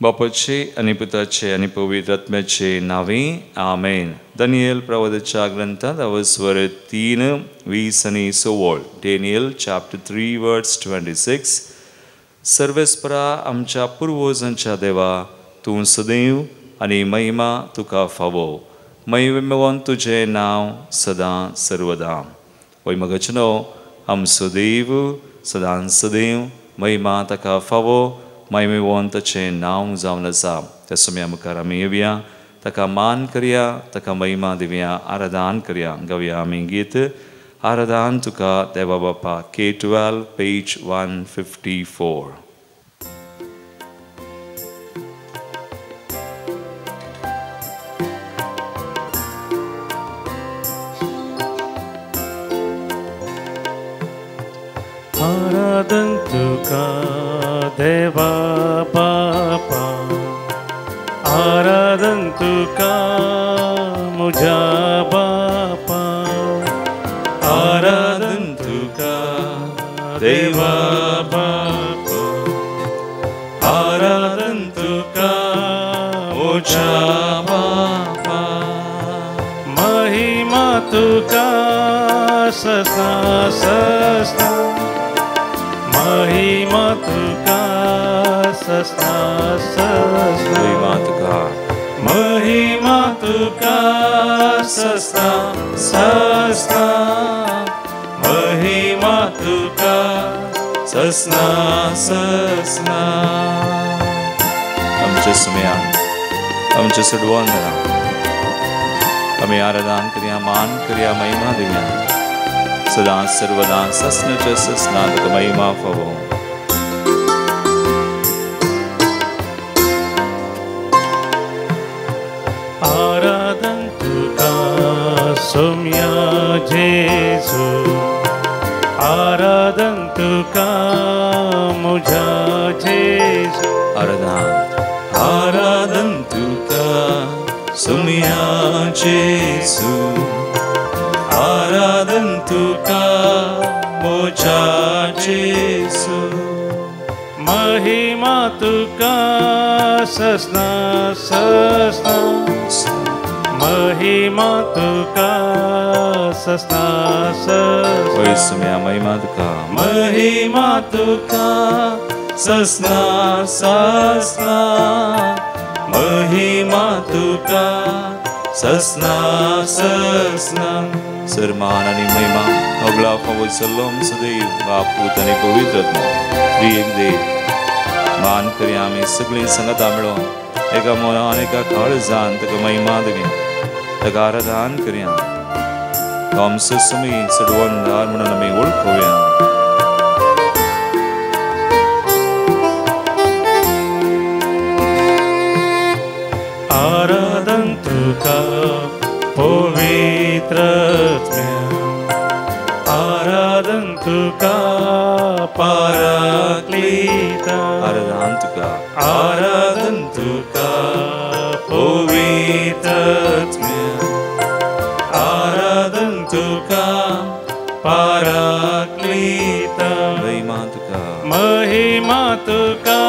बापाचे आनी पुताचे आनी पवित्र आत्म्याचे नांवे आमेन. दानियल प्रवादाच्या ग्रंथात अवस्वर 3:20-16, डॅनियल चॅप्टर 3 वर्स 26. सर्वेस्परा आमच्या पुर्वजांच्या देवा, तूं सदैव आनी महिमा तुका फावो, महिमेवन तुजें नांव सदां सर्वदां. वय मगचनो आमचो देव सदां सदैव महिमा ताका फावो, महिमेवन ताचें नांव जावन आसा. त्या सुम्या मुखार आमी येवया, ताका मान करया, ताका महिमा दिवया, आराधन करया. गावया आमी गीत आराधन तुका देवा बापा, K12 page 154. आराधन तुका देवा बापा, आराधन तुका मुझा बापा, आराधन तुका देवा बापा, आराधन तुका मुझा बापा, महिमा तुका ससना ससना, महिमा तुका ससना ससना, महिमा तुका, महिमा तुका ससना ससना, महिमा तुका ससना ससना. आमच्या सुम्या आमच्या सडवान आमी आराधन करया, मान करया, महिमा दिवया सदा सर्वदा ससनच्या ससना तुका महिमा फावो. आराधन तुका सोम्या जेजू, आराधन तुका मुझा जेजू, आराधन आराधन तुका सोम्या जेजू, आराधन तुका मुझा जेजू, महिमा तुका ससना ससना, महिमा तुका ससना ससना, महिमा तुका, महिमा तुका ससना ससना, महिमा तुका ससना ससना. सरमान आनी महिमा अगला फावो सल्लो आमचो देव बाप पूत आनी पवित्र आत्मो त्रिएक देव. मान करया आमी सगळीं सांगाता मेळोन एका मनान एका काळजान ताका महिमा दिवया, ताका आराधन करया. आमचो समी सडवणदार म्हणून आमी वळखुया. आराधन तुका पवित्र आत्म्या, आराधन तुका पाराक्लीता, आराधन तुका, आराधन तुका पवित्र आत्म्या, आराधन तुका पाराक्लीता, महिमा तुका, महिमा तुका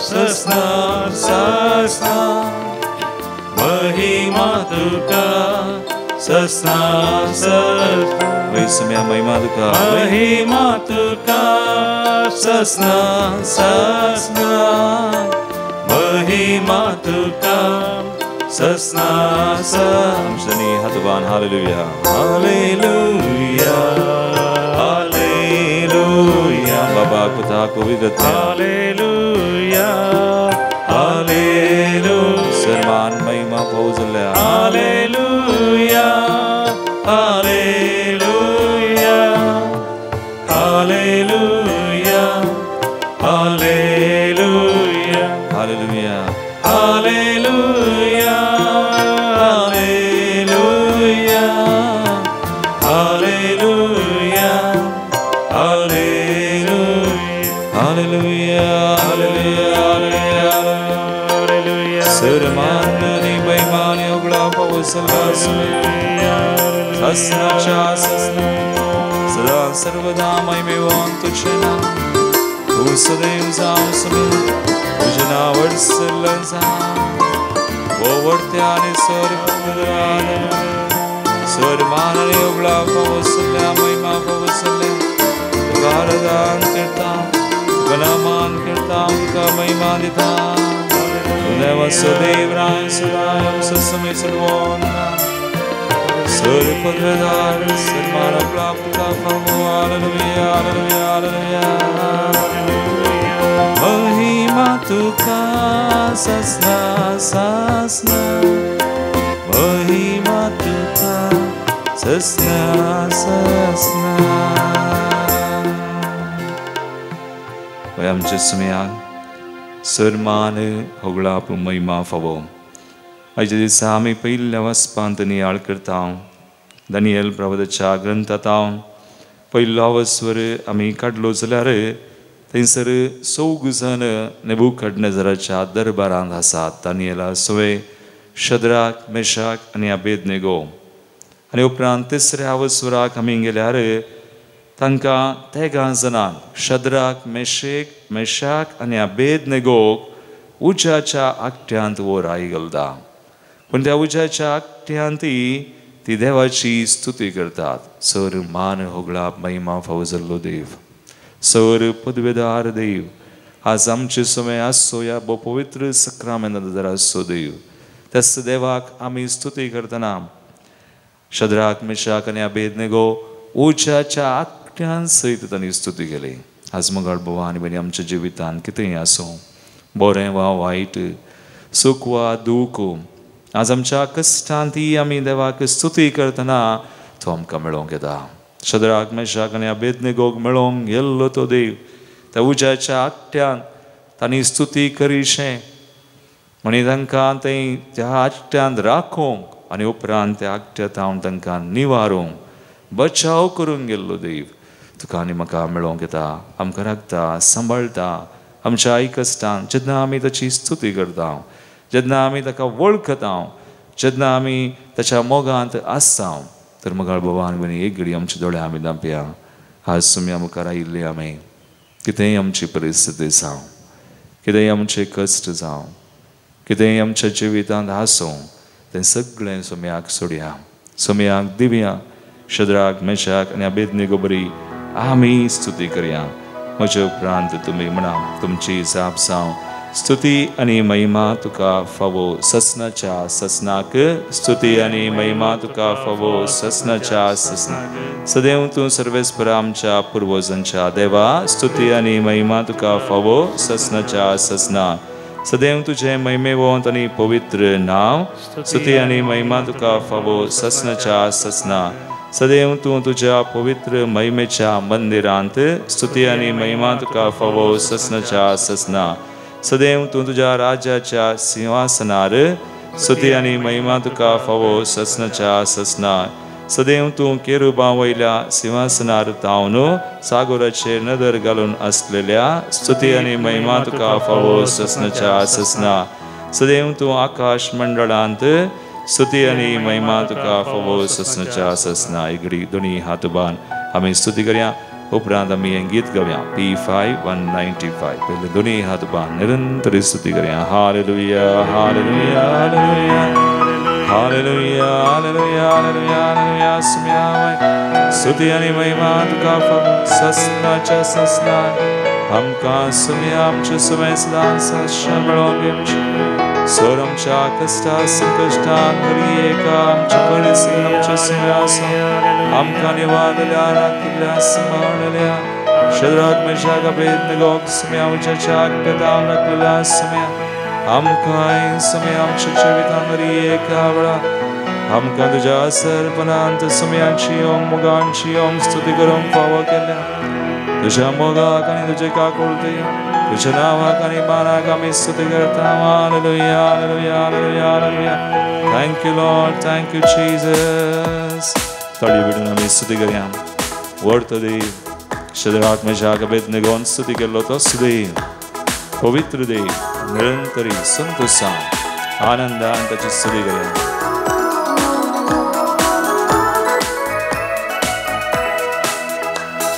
ससना ससना, महिमा तुका ससना ससना, वैसम्या महिमा तुका, महिमा तुका ससना ससना, महिमा तुका ससना ससना. हातबान हालेलुया हालेलुया हालेलुया, बाबा पुता पवित्र आत्मा, हालेलुया हालेलुया, सरमान महिमा फौजल्या, hallelujah hallelujah hallelujah hallelujah hallelujah hallelujah hallelujah hallelujah hallelujah hallelujah hallelujah hallelujah. सरमान आनी महिमा आनी उगडा पावसला ससनाच्या ससना सदा सर्वदा महिमेवन तुझे नांव. तूं सदैव जावं सुमी तुजें नांव वडसल्लें जावं वडत्या आनी सर सर मान आनी उगळा फावसल्या महिमा फावसल्या तुका आराधन करता तुका नामान करता तुका महिमा दिता देवा सदैव राय सदाय आमचो समय चलवोन सर पदवेदार सन्मान आपला तुका फावो. Hallelujah hallelujah hallelujah. महिमा तुका ससना ससना महिमा तुका ससना ससना. आमच्या सुमयाक सरमान होगळाप महिमा फावो. आयच्या दिसा आमी पयल्या वचपांत नियाळ करता. दानियल प्रवादाच्या ग्रंथांत पयलो वस्वर आमी काडलो जाल्यार थंयसर चौग जाण नेबुकदनेझराच्या दरबारांत आसात. दानियला सोवे शद्राक मेशाक आनी अबेदनेगो. आनी उपरांत तिसऱ्या वस्वराक आमी गेल्यार तांकां तेगां जाणांक शद्राक मेशेक मेशाक आनी अबेदनेगोक उज्याच्या आकट्यांत वोराय घालता. पूण त्या उज्याच्या आकट्यांत ती देवाची स्तुती करतात. सर मान होगळा महिमा फावो जाल्लो देव सर पदवेदार देव आज आमचे समय आसो ह्या भोव पवित्र सक्रामेंत आसो देव त्याच देवाक आमी स्तुती करतना शद्राक मेशाक आनी अबेदनेगो उज्याच्या आकट्यान सयत तांणी स्तुती केली. आज मगाळ भावा आनी भयणी आमच्या जिवितांत कितेंय आसूं बरें वा वायट सूख वा दूख आज आमच्या कश्टांत आमी देवाक स्तुती करतना तो आमकां मेळोवंक येता. शद्राक मेशाक आनी अबेदनेगोक मेळोवंक गेल्लो तो देव त्या उज्याच्या आकट्यान तांणी स्तुती करीशें आनी तांकां थंय त्या आकट्यांत राखोवंक आनी उपरांत त्या आकट्यांत हांव तांकां निवारूंक बचाव करूंक गेल्लो देव तुका आनी म्हाका मेळोवंक येता. आमकां राखता सांबाळटा आमच्या आई कश्टान जेन्ना आमी ताची स्तुती करता जेन्ना आमी ताका वळखता जेन्ना आमी ताच्या मोगांत आसता तर मगाळ बाबा आनी भयणी एक घडी आमच्या दोळे आमी दांपया. आज तुमी मुखार आयिल्ले आमी कितेंय आमची परिस्थिती जावं कितेंय आमचे कश्ट जावं कितेंय आमच्या जिवितांत आसूं तें सगळें सोम्याक सोडया सोम्याक दिवया. शद्राक मेशाक आनी अबेदनेगो बरी आमी स्तुती करया. म्हजे उपरांत तुमी म्हणा तुमची जाप जावं स्तुती आनी महिमा तुका फावो ससनाच्या ससनाक स्तुती आनी महिमा तुका फावो ससनाच्या ससनाक. सदैव तूं सर्वेस्पर आमच्या पुर्वजांच्या देवा स्तुती आनी महिमा तुका फावो ससनाच्या ससना. सदैव तुझें महिमेवंत आनी पवित्र नांव स्तुती आनी महिमा तुका फावो ससनाच्या ससना. सदैव तूं तुज्या पवित्र महिमेच्या मंदिरांत स्तुती आनी महिमा तुका फावो ससनाच्या ससना. सदैव तूं तुज्या राज्याच्या सिंहासनार स्तुती आनी महिमा तुका फावो ससनाच्या ससना. सदैव तूं केरुबां वयल्या सिंहासनार तावन सागोराचेर नदर घालून आसलेल्या स्तुती आनी महिमा तुका फावो ससनाच्या ससना. सदैव तूं आकाश मंडळांत स्तुती आनी महिमा तुका फावो ससनाच्या ससना. एक दोनी हात बांद आमी स्तुती करया. उपरांत आमी हें गीत गावया P5 195. पयले दोनी हात बांद निरंतर स्तुती करया. Hallelujah hallelujah hallelujah hallelujah hallelujah hallelujah hallelujah. सुम्या स्तुती आनी महिमा तुका फावो ससनाच्या ससना. आमकां सुम्या आमचे सुमे सदां साश्य मेळोवंक आमचें सर आमच्या कश्टा संकश्टान तरी एका आमच्या परिस्थिती आमच्या सुम्या आमकां निवारल्या राखिल्ल्या सांबाळल्या शद्राक मेशाक अबेदनेगोक सुम्या उज्याच्या आकट्यांत राखलेल्या सुम्या आमकांय सुम्या आमच्या जिवितान तरी एका वेळा आमकां तुज्या सरपणांत सुम्याची ओम मोगांची ओम स्तुती करूंक फावो केल्या. तुझ्या मोगाक आनी तुजे काकुळते तुझ्या नांवाक आनी मानाक आमी स्तुती करता. Hallelujah hallelujah hallelujah hallelujah. Thank you Lord, thank you Jesus. ताळी बिडून आमी स्तुती करया. व्हड देव शद्राक मेशाक अबेदनेगोन स्तुती केल्लो तोच देव पवित्र देव निरंतरी संतोषान आनंदान ताची स्तुती करया.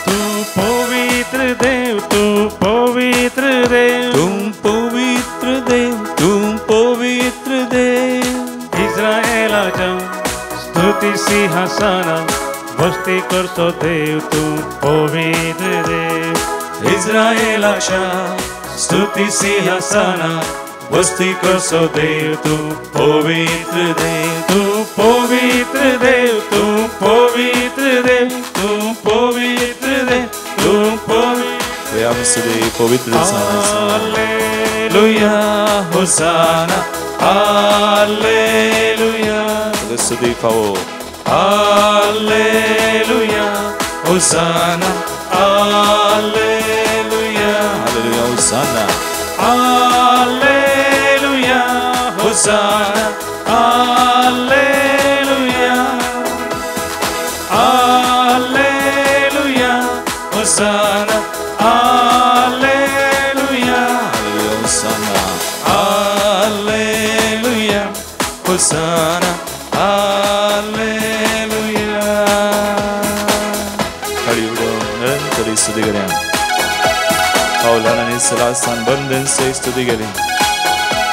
तूं पवित्र देव तूं पवित्र देव तूं पवित्र देव तूं पवित्र देव इस्राएलाच्या स्तुती सिंहासना वस्ती करचो देव तूं पवित्र देव इस्राएलाच्या स्तुती सिंहासना वस्ती करचो देव तूं पवित्र देव तूं पवित्र देव तूं पवित्र देव तूं पवित्र देव तूं पवित्र पवित्र हालेलुया होसाना हालेलुया स्तुती फावो hallelujah hosanna hallelujah hallelujah hosanna hallelujah hosanna hallelujah hallelujah hosanna hallelujah hosanna hallelujah hosanna hallelujah. खाली उडोवन निरंतर स्तुती करूया. पावलान आनी सलासान बंधन सय स्तुती केली.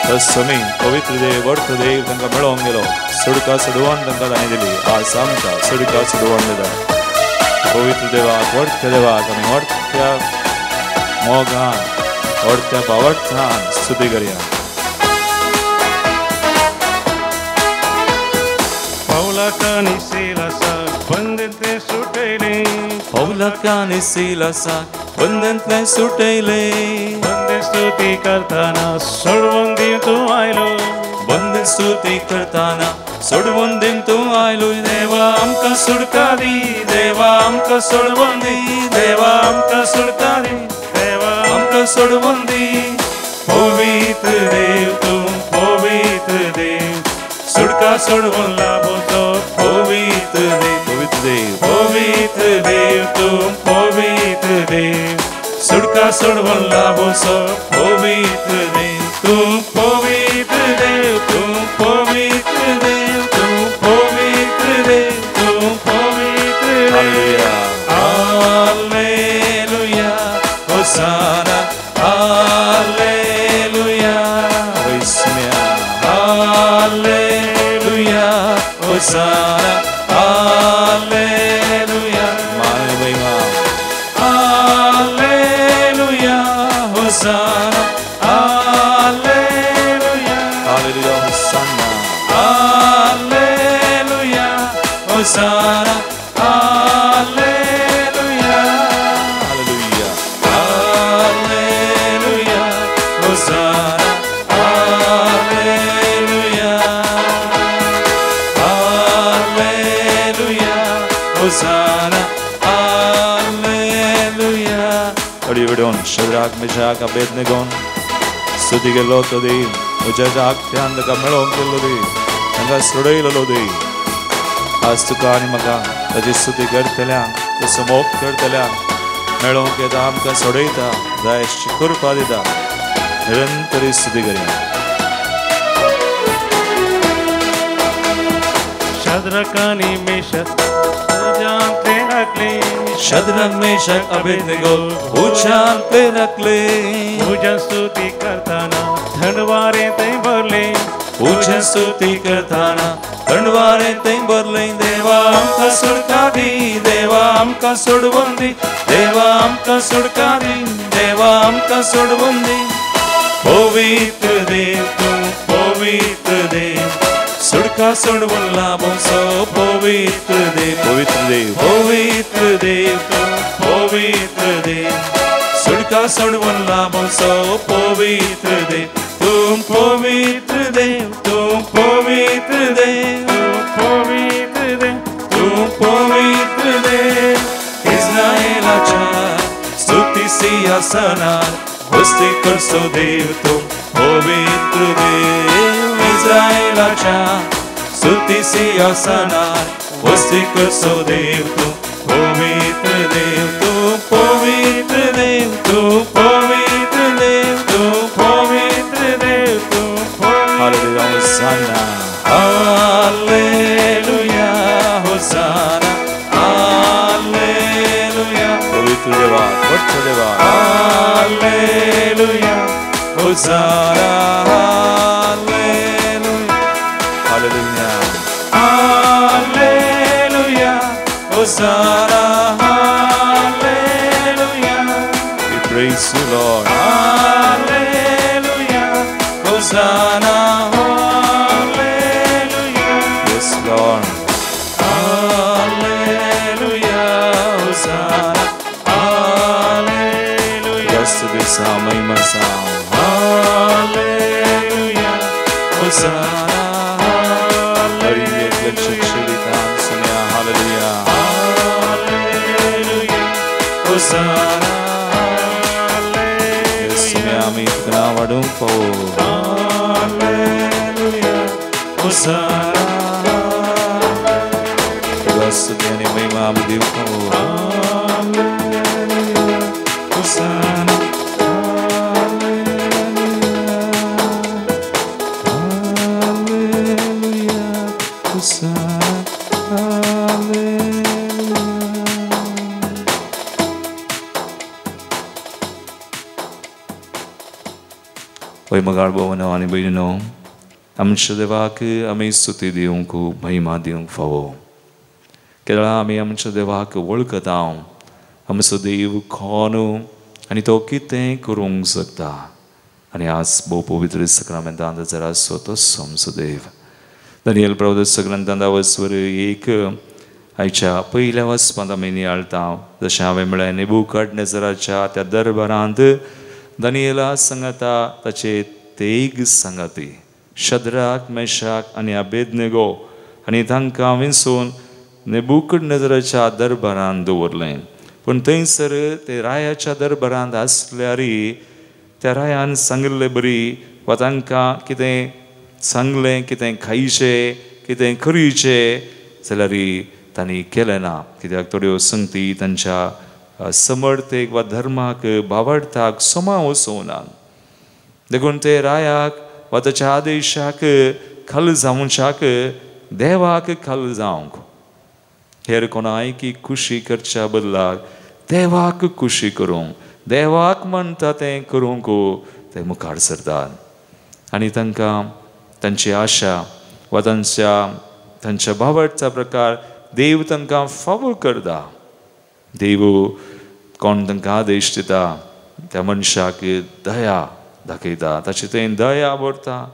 तसमी पवित्र देव वर्थ देव तांकां मेळोवंक गेलो. सुडका सोडवान तांकां ताणें दिली. आज आमकां सुडका सोडवान दिता. पवित्र देवाक वर्थ देवाक आमी वर्थ्या मोगान वर्थ्या भावार्थान स्तुती करूया. पावलाक आनी सिलासाक बंधनांतलें सुटयलें पावलाक आनी सिलासाक बंधनांतलें सुटयलें बंदे स्तुती करतना सोडवून दी तूं आयलो बंदे स्तुती करतना सोडवून दी तूं आयलो. देवा आमकां सुटका दी देवा आमकां सोडवून दी देवा आमकां सुटका दी देवा आमकां सोडवून दी. पवित्र देव तूं पवित्र देव सुटका सोडवून लाभोचो पवित्र देव पवित्र देव पवित्र देव तूं पवित्र देव सुटका सोडवून लाभोचो पवित्र देव तूं पवित्र देव तूं पवित्र देव तूं पवित्र देव तूं पवित्र देव. Hallelujah hosanna hallelujah hallelujah hosanna hallelujah महिमा hallelujah hosanna hallelujah hallelujah hosanna hallelujah hosanna hallelujah hallelujah hallelujah hosanna hallelujah hallelujah hosanna hallelujah. अडी विडोन शद्राक मेशाक अबेदनेगोन स्तुती केल्लो तो देव उज्याच्या आख्यान ताका मेळोवंक केल्लो देव तांकां सोडयलेलो देव आज तुका आनी म्हाका ताजी स्तुती करतल्यांक ताचो मोग करतल्यांक मेळोवंक येता आमकां सोडयता जायशी कृपा दिता. निरंतर स्तुती करूया. शद्रक आनी मेशक उज्यांतले राखले शद्रक मेशक अबेदनेगो उज्यांतले राखले उज्या स्तुती करतना थंड वारें थंय भरलें उज्या स्तुती करतना थंड वारें थंय भरलें. देवा आमकां सुटका दी देवा आमकां सोडवून दी देवा आमकां सुटका दी देवा आमकां सोडवून दी. पवित्र देव तूं पवित्र देव सुटका सोडवून लाभोचो पवित्र देव पवित्र देव पवित्र देव तूं पवित्र देव सुटका सोडवून लाभोचो पवित्र देव तूं पवित्र देव तूं पवित्र देव तूं पवित्र देव तूं पवित्र देव. इस्राएलाच्या स्तुती सिंहासनार वस्ती करचो देव तूं पवित्र देव इस्राएलाच्या स्तुती सिंहासनार वस्ती करचो देव तूं पवित्र देव तूं पवित्र देव तूं पवित्र देव तूं पवित्र देव तूं hallelujah hosanna hallelujah hosanna hallelujah. पवित्र देवा वर्थ देवा Hallelujah, Hosanna, Hallelujah, Hallelujah, Hallelujah, Hosanna, Hallelujah. We praise you, Lord. Hallelujah, Hosanna, Hallelujah. Yes, Lord. Hallelujah, Hosanna, Hallelujah. Yes, this महिमा साम. Hallelujah, Hosanna, हरी एक लक्ष शिवितान सुन्या. Hallelujah. Hallelujah, Hosanna, Yes, सुन्या आमी तुका नांव वाडूंक पावो. Hallelujah, Hosanna, तुका स्तुती आनी महिमा आमी दिवंक पावो. Hallelujah, Hosanna, Hallelujah, Hosanna, Hallelujah. होय मगाळ भोवनो आनी भयणीनो, आमच्या देवाक आमी स्तुती दिवंक महिमा दिवंक फावो. केदळा आमी आमच्या देवाक वळखता, आमचो देव कोण आनी तो कितें करूंक शकता. आनी आज भोव पवित्र सक्रामेंतांत जरासो तसो आमचो देव. दानियल प्रबोधक ग्रंथांत वचवर एक आयच्या पयल्या वचपांत आमी नियाळटा. जशें हांवें म्हळें, नेबुकदनेजराच्या त्या दरबारांत दानियेला सांगाता ताचे तेग सांगाती शद्राक, मेशाक आनी अबेदनेगो, आनी तांकां विंचून नेबुकदनेजराच्या दरबारांत दवरलें. पूण थंयसर ते रायाच्या दरबारांत आसल्यारी त्या रायान सांगिल्ले बरी वा तांकां कितें सांगलें, कितें खायचें, कितें करचें जाल्यार तांणी केलें ना. कित्याक थोड्यो संगती तांच्या समर्थेक वा धर्माक भावार्थाक समा वचोवना. देखून ते रायाक वा ताच्या आदेशाक खाल जावच्याक देवाक खाल जावंक, हेर कोणाय की खुशी करच्या बदलाक देवाक खुशी करूंक, देवाक म्हणटा तें करूंक ते मुखार सरतात. आनी तांकां तांची आशा वा तांच्या भावार्थाचा प्रकार देव तांकां फावो करता. देव कोण तांकां आदेश दिता त्या मनशाक दया दाखयता, ताची थंय दया व्हरता,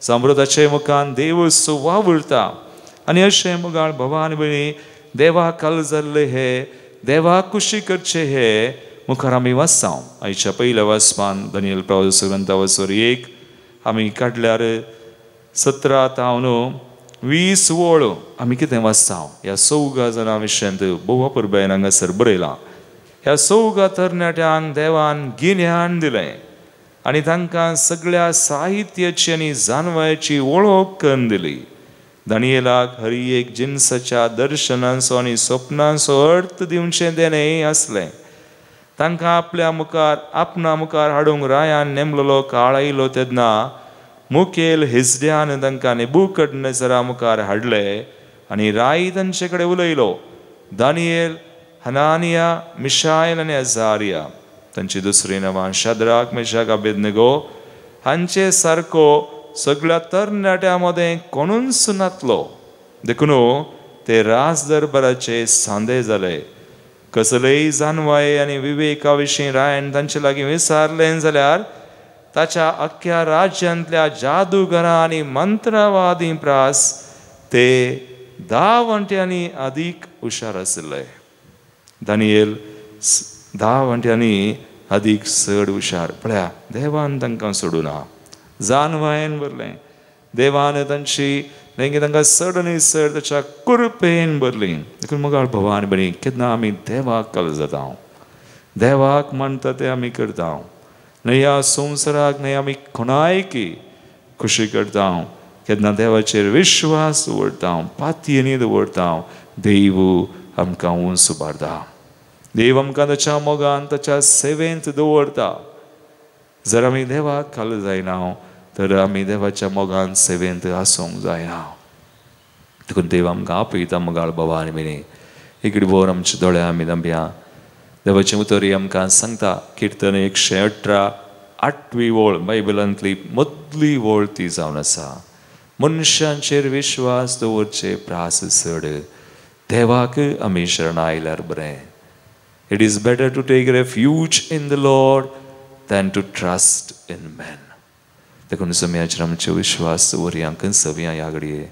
समृताचे मुखान देव वावुरता. आनी अशें मुगाळ भवा आनी भयणी, देवा काल जाल्ले हे, देवा खुशी करचे हे मुखार आमी वाचता. आयच्या पयल्या वाचपान दानियल प्रबोधक ग्रंथा वचवर एक आमी काडल्यार 17 तावन 20 वळ आमी कितें वाचता. ह्या 4 जाणां विशयांत भोव अपुरबायेन हांगासर बरयलां. ह्या 4 तरणाट्यांक देवान गिन्यान दिलें आनी तांकां सगळ्या साहित्याची आनी जानवायची वळख करून दिली. दानियेलाक हरी एक जिनसाच्या दर्शनांचो आनी स्वप्नांचो अर्थ दिवचें देणें आसलें. तांकां आपल्या मुखार आपणा मुखार हाडूंक रायान नेमलेलो काळ आयलो तेन्ना मुखेल हिजड्यान तांकां नेबुकदनेजरा मुखार हाडले आनी राय तांचे कडेन उलयलो. दानियल, हनानिया, मिशायल आनी अजारिया तांची दुसरी नांवां शद्राक, मेशाक, अबेदनेगो हांचे सारको सगळ्या तरणाट्यां मदें कोणूच नातलो. देखून ते राज दरबाराचे सांदे जाले. कसलेय जानवाय आनी विवेका विशीं रायान तांचे लागीं विचारलें जाल्यार ताच्या अख्ख्या राज्यांतल्या जादूगरां आनी मंत्रवादी प्रास ते 10 वांट्यांनी अदीक हुशार आशिल्ले. दानियल 10 वांट्यांनी अदीक चड हुशार. पळया, देवान तांकां सोडूना, जानवायेन भरलें. देवान तांची नेमकी तांकां चड आनी चड ताच्या कृपेन भरली. देखून मगाळ भवा आनी भयणी, केन्ना आमी देवाक कल जाता, देवाक मानता तें आमी करता, न्हय ह्या संवसाराक न्हय आमी कोणायकी खुशी करता, केन्ना देवाचेर विश्वास दवरता, पातयेनी दवरता, देव आमकां उंच उबारता. देव आमकां ताच्या मोगान ताच्या सेवेंत दवरता. जर आमी देवाक खाल जायना तर आमी देवाच्या मोगान सेवेंत आसूंक जायना. देखून देव आमकां आपयता. मगाळ बाबा आनी भयणी, इकडे भोर आमचे दोळे आमी धांपया. देवाचें उतर आमकां सांगता, किर्तन 118 8वी वळ, बायबलांतली मदली वळ ती जावन आसा. मनशांचेर विश्वास दवरचे प्रास चड, देवाक आमी शरणा आयल्यार बरें. It is better to take refuge in the Lord than to trust in man. देखून सोम्याचेर आमचे विश्वास दवरया, सवया ह्या घडये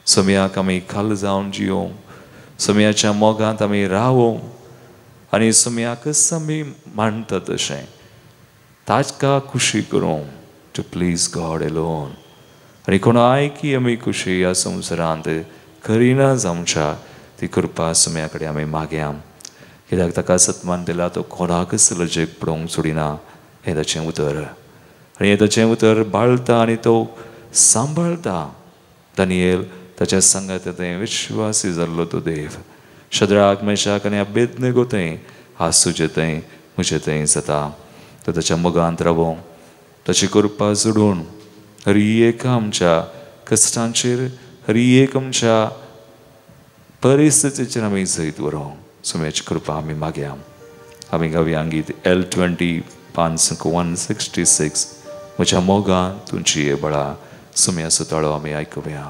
सोम्याक आमी खाल जावन जियोंक, सोम्याच्या मोगांत आमी रावोंक आनी सोम्याकच आमी मानता तशें ताका खुशी करूंक, टू प्लीज गॉड एलोन. आनी कोणायकी आमी खुशी ह्या संवसारांत करिना जावच्या ती कृपा सोम्या कडेन आमी मागया. कित्याक ताका सत्मान दिला तो कोणाकच लजेक पडोवंक सोडिना, हें ताचें उतर. आनी हें ताचें उतर बाळता आनी तो सांबाळता. दानियल ताच्या सांगात थंय विश्वासी जाल्लो तो देव. शद्राक मेशाक आनी अबेदनेगो थंय आज तुजे थंय म्हजे थंय जाता. तो ताच्या मोगांत रावोंक, ताची कृपा जोडून हर एक आमच्या कश्टांचेर, हर एक आमच्या परिस्थितीचेर आमी जैत व्हरूंक सोम्याची कृपा आमी मागया. आमी गावया गीत L20 5 166, म्हज्या मोगान तुमची बळा. सोम्याचो ताळो आमी आयकुया.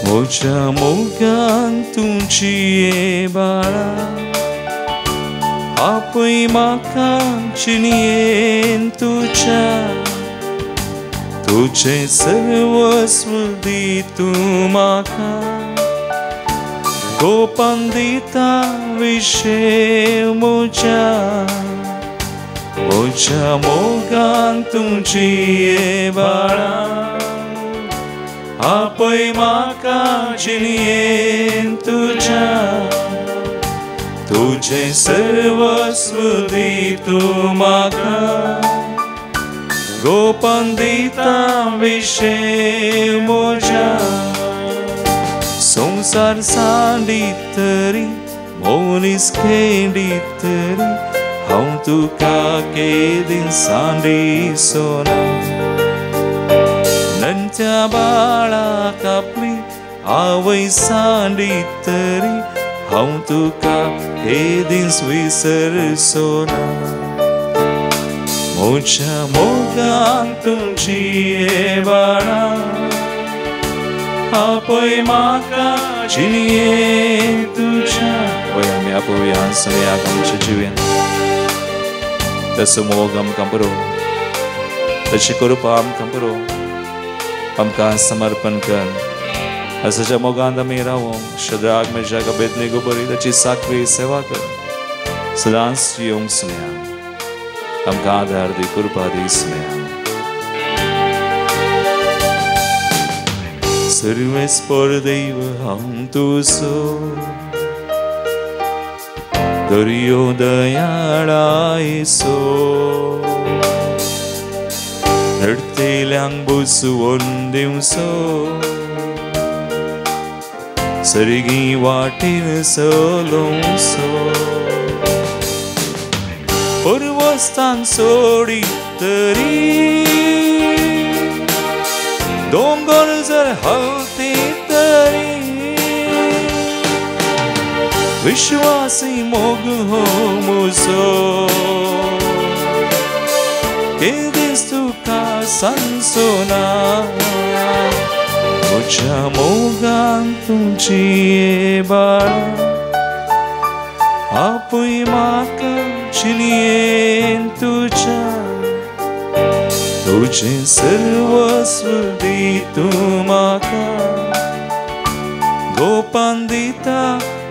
म्हज्या मोगान तुमची बाळा, आपय म्हाका चिनयेन तुज्या, तुजें सर्वस्व दी तूं म्हाका, गोपान दिता विशे म्हज्या. म्हज्या मोगान तुमची बाळा, आपय म्हाका जिणयेन तुज्या, तुजें सर्वस्व दी तूं म्हाका, गोपान दिता विशे म्हज्या. संवसार सांडीत तरी, मनीस खेळीत तरी, हांव तुका केदीं सांडीसोना. नंत्या बाळाक आपली आवय सांडीत तरी, हांव तुका केदींच विसरसोना. म्हज्या मोगान तुमची बाळा, आपय म्हाका जिणयेन तुज्या. वय आमी आपोवया सगळ्याक आमच्या जिवेन ताचो मोग आमकां पुरो, ताची कृपा आमकां पुरो. आमकां समर्पण कर, आसाच्या मोगांत आमी रावोंक. शद्राक मेशाक अबेदनेगो बरी ताची साकवी सेवा कर, सदांच जियोंक सुमया. आमकां आदार दी, कृपा दी सुमया. सर्वेस्पर देव हांव तुजो, दर्यो दयाळायसो, रडटेल्यांक बसवून दिवचो, सर्गी वाटेन चलोवचो. पुर्वस्थान सोडी तरी, दोंगर जर हलती तरी, विश्वासी मोग हो म्हजो, केदींच तुका सांगचोना. म्हज्या मोगान तुमची बाळा, आपय म्हाका जिणयेन तुज्या, तुजें सर्वस्व दी तूं म्हाका, गोपान दिता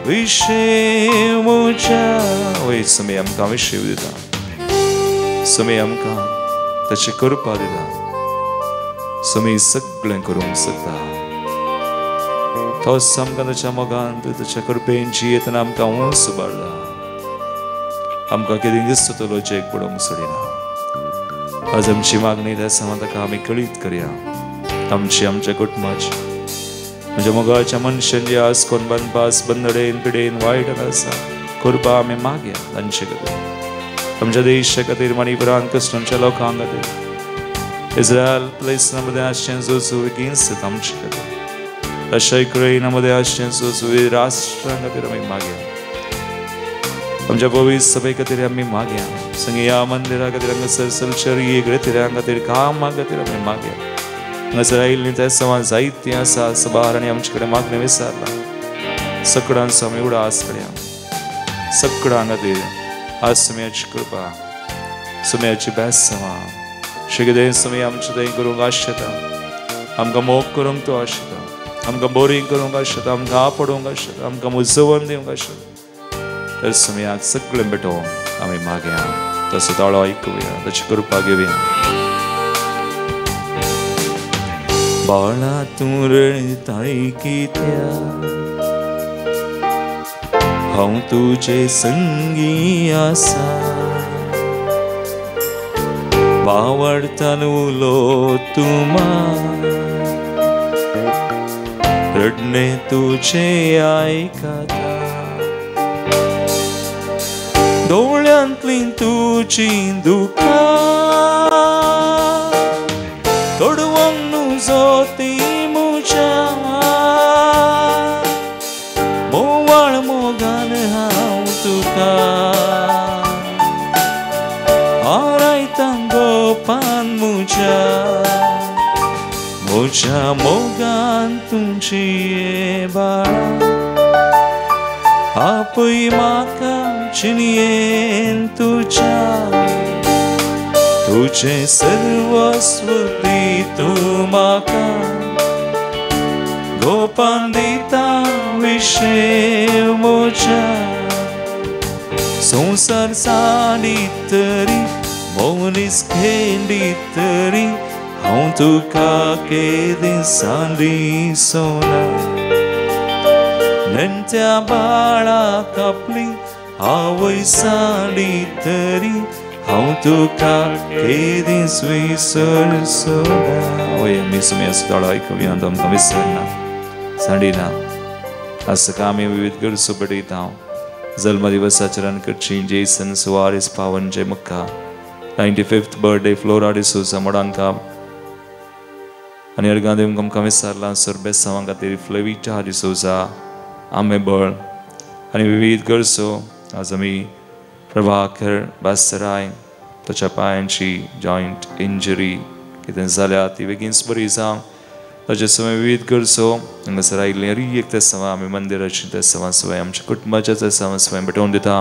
विशे म्हज्या. वय सुमी आमकां विशेव दिता, सुमी आमकां ताची कृपा दिता, सुमी सगळें करूंक शकता. तोच आमकां ताच्या मोगान ताच्या कृपेन जियेतना आमकां उंच उबारला. आमकां कितें दिसता तो लजेक पडोवंक सोडिना. आज आमची मागणी त्या समा ताका आमी कळीत करया. आमची आमच्या कुटुंबाची, म्हज्या मोगाच्या मनशान जे आज कोण बांदपास बंदडेन पिडेन वायट आसा, कृपा आमी मागया तांचे खातीर आमच्या देशा खातीर मणिपुरान क्रिस्तांच्या लोकां खातीर इस्रायल प्लेसना मदें आसचें जोजू वेगींच आमचे खातीर रशिया युक्रेना मदें आसचें जोजू राष्ट्रां खातीर आमी मागया आमच्या पवित्र सभे खातीर आमी मागया संग ह्या मंदिरा खातीर हांगासर सलचरी ग्रेतिऱ्यां खातीर कामां खातीर आमी मागया हांगासर आयिल्लीं त्या सवां जायतीं आसा सबार आनी आमचे कडेन मागणें विसरलां सगळ्यांचो आमी उडास करया सगळ्यां खातीर आज सुम्याची कृपा सुम्याची बेसवां शिकदें सुमी आमचें थंय करूंक आशेता आमकां मोग करूंक तूं आशेता आमकां बोरींग करूंक आशेता आमकां आपडूंक आशेता आमकां मुजोवन दिवंक आशेता तर सुम्याक सगळें भेटोवन आमी मागया तसो ताळो आयकुया ताची कृपा घेवया. बाळा तूं रडताय कित्याक हांव तुजे संगी आसा बावडतान उलो तूं रडणें तुजें आयकता दोळ्यांतलीं तुजीं दुकां तोडवंक नुजो तीं म्हज्या मोवाळ मोगान हांव तुका आरायतां गोपान म्हज्या म्हज्या मोगान तुमची बाळा आपय म्हाका चिनयेन तुज्या तुजें सर्वस्व दी तूं म्हाका गोपान दिता विशे म्हज्या संवसार सांडीत तरी मनीस खेंडीत तरी हांव तुका केदी सांडी सोना नेण्ट्या बाळाक आपली आवय सांडी तरी हांव तुका केदीच विसरचोना. वय आमी सुम्याचो ताळो आयकुया आमकां विसरना सांडिना आसा आमी विविध गरजो पेटयता. जल्म दिवस आचरण करची जेसन सुवारीस पावन जय मुक्का 95th birthday Flora D'Souza Modanka आनी अर्गां दिवंक आमकां विसरलां सरबेसांवां खातीर फ्लेविटा डिसोजा आंबेबळ आनी विविध गरजो. आज आमी प्रभाकर बासराय ताच्या पांयांची जॉयंट इंजरी कितें जाल्या ती बेगीनच बरी जावं ताचे सवय विविध गरजो हांगासर आयिल्लीं हर एक तेसांवां आमी मंदिराची तेसांवां सवय आमच्या कुटुंबाच्या तेसांवां सवय भेटोवन दिता.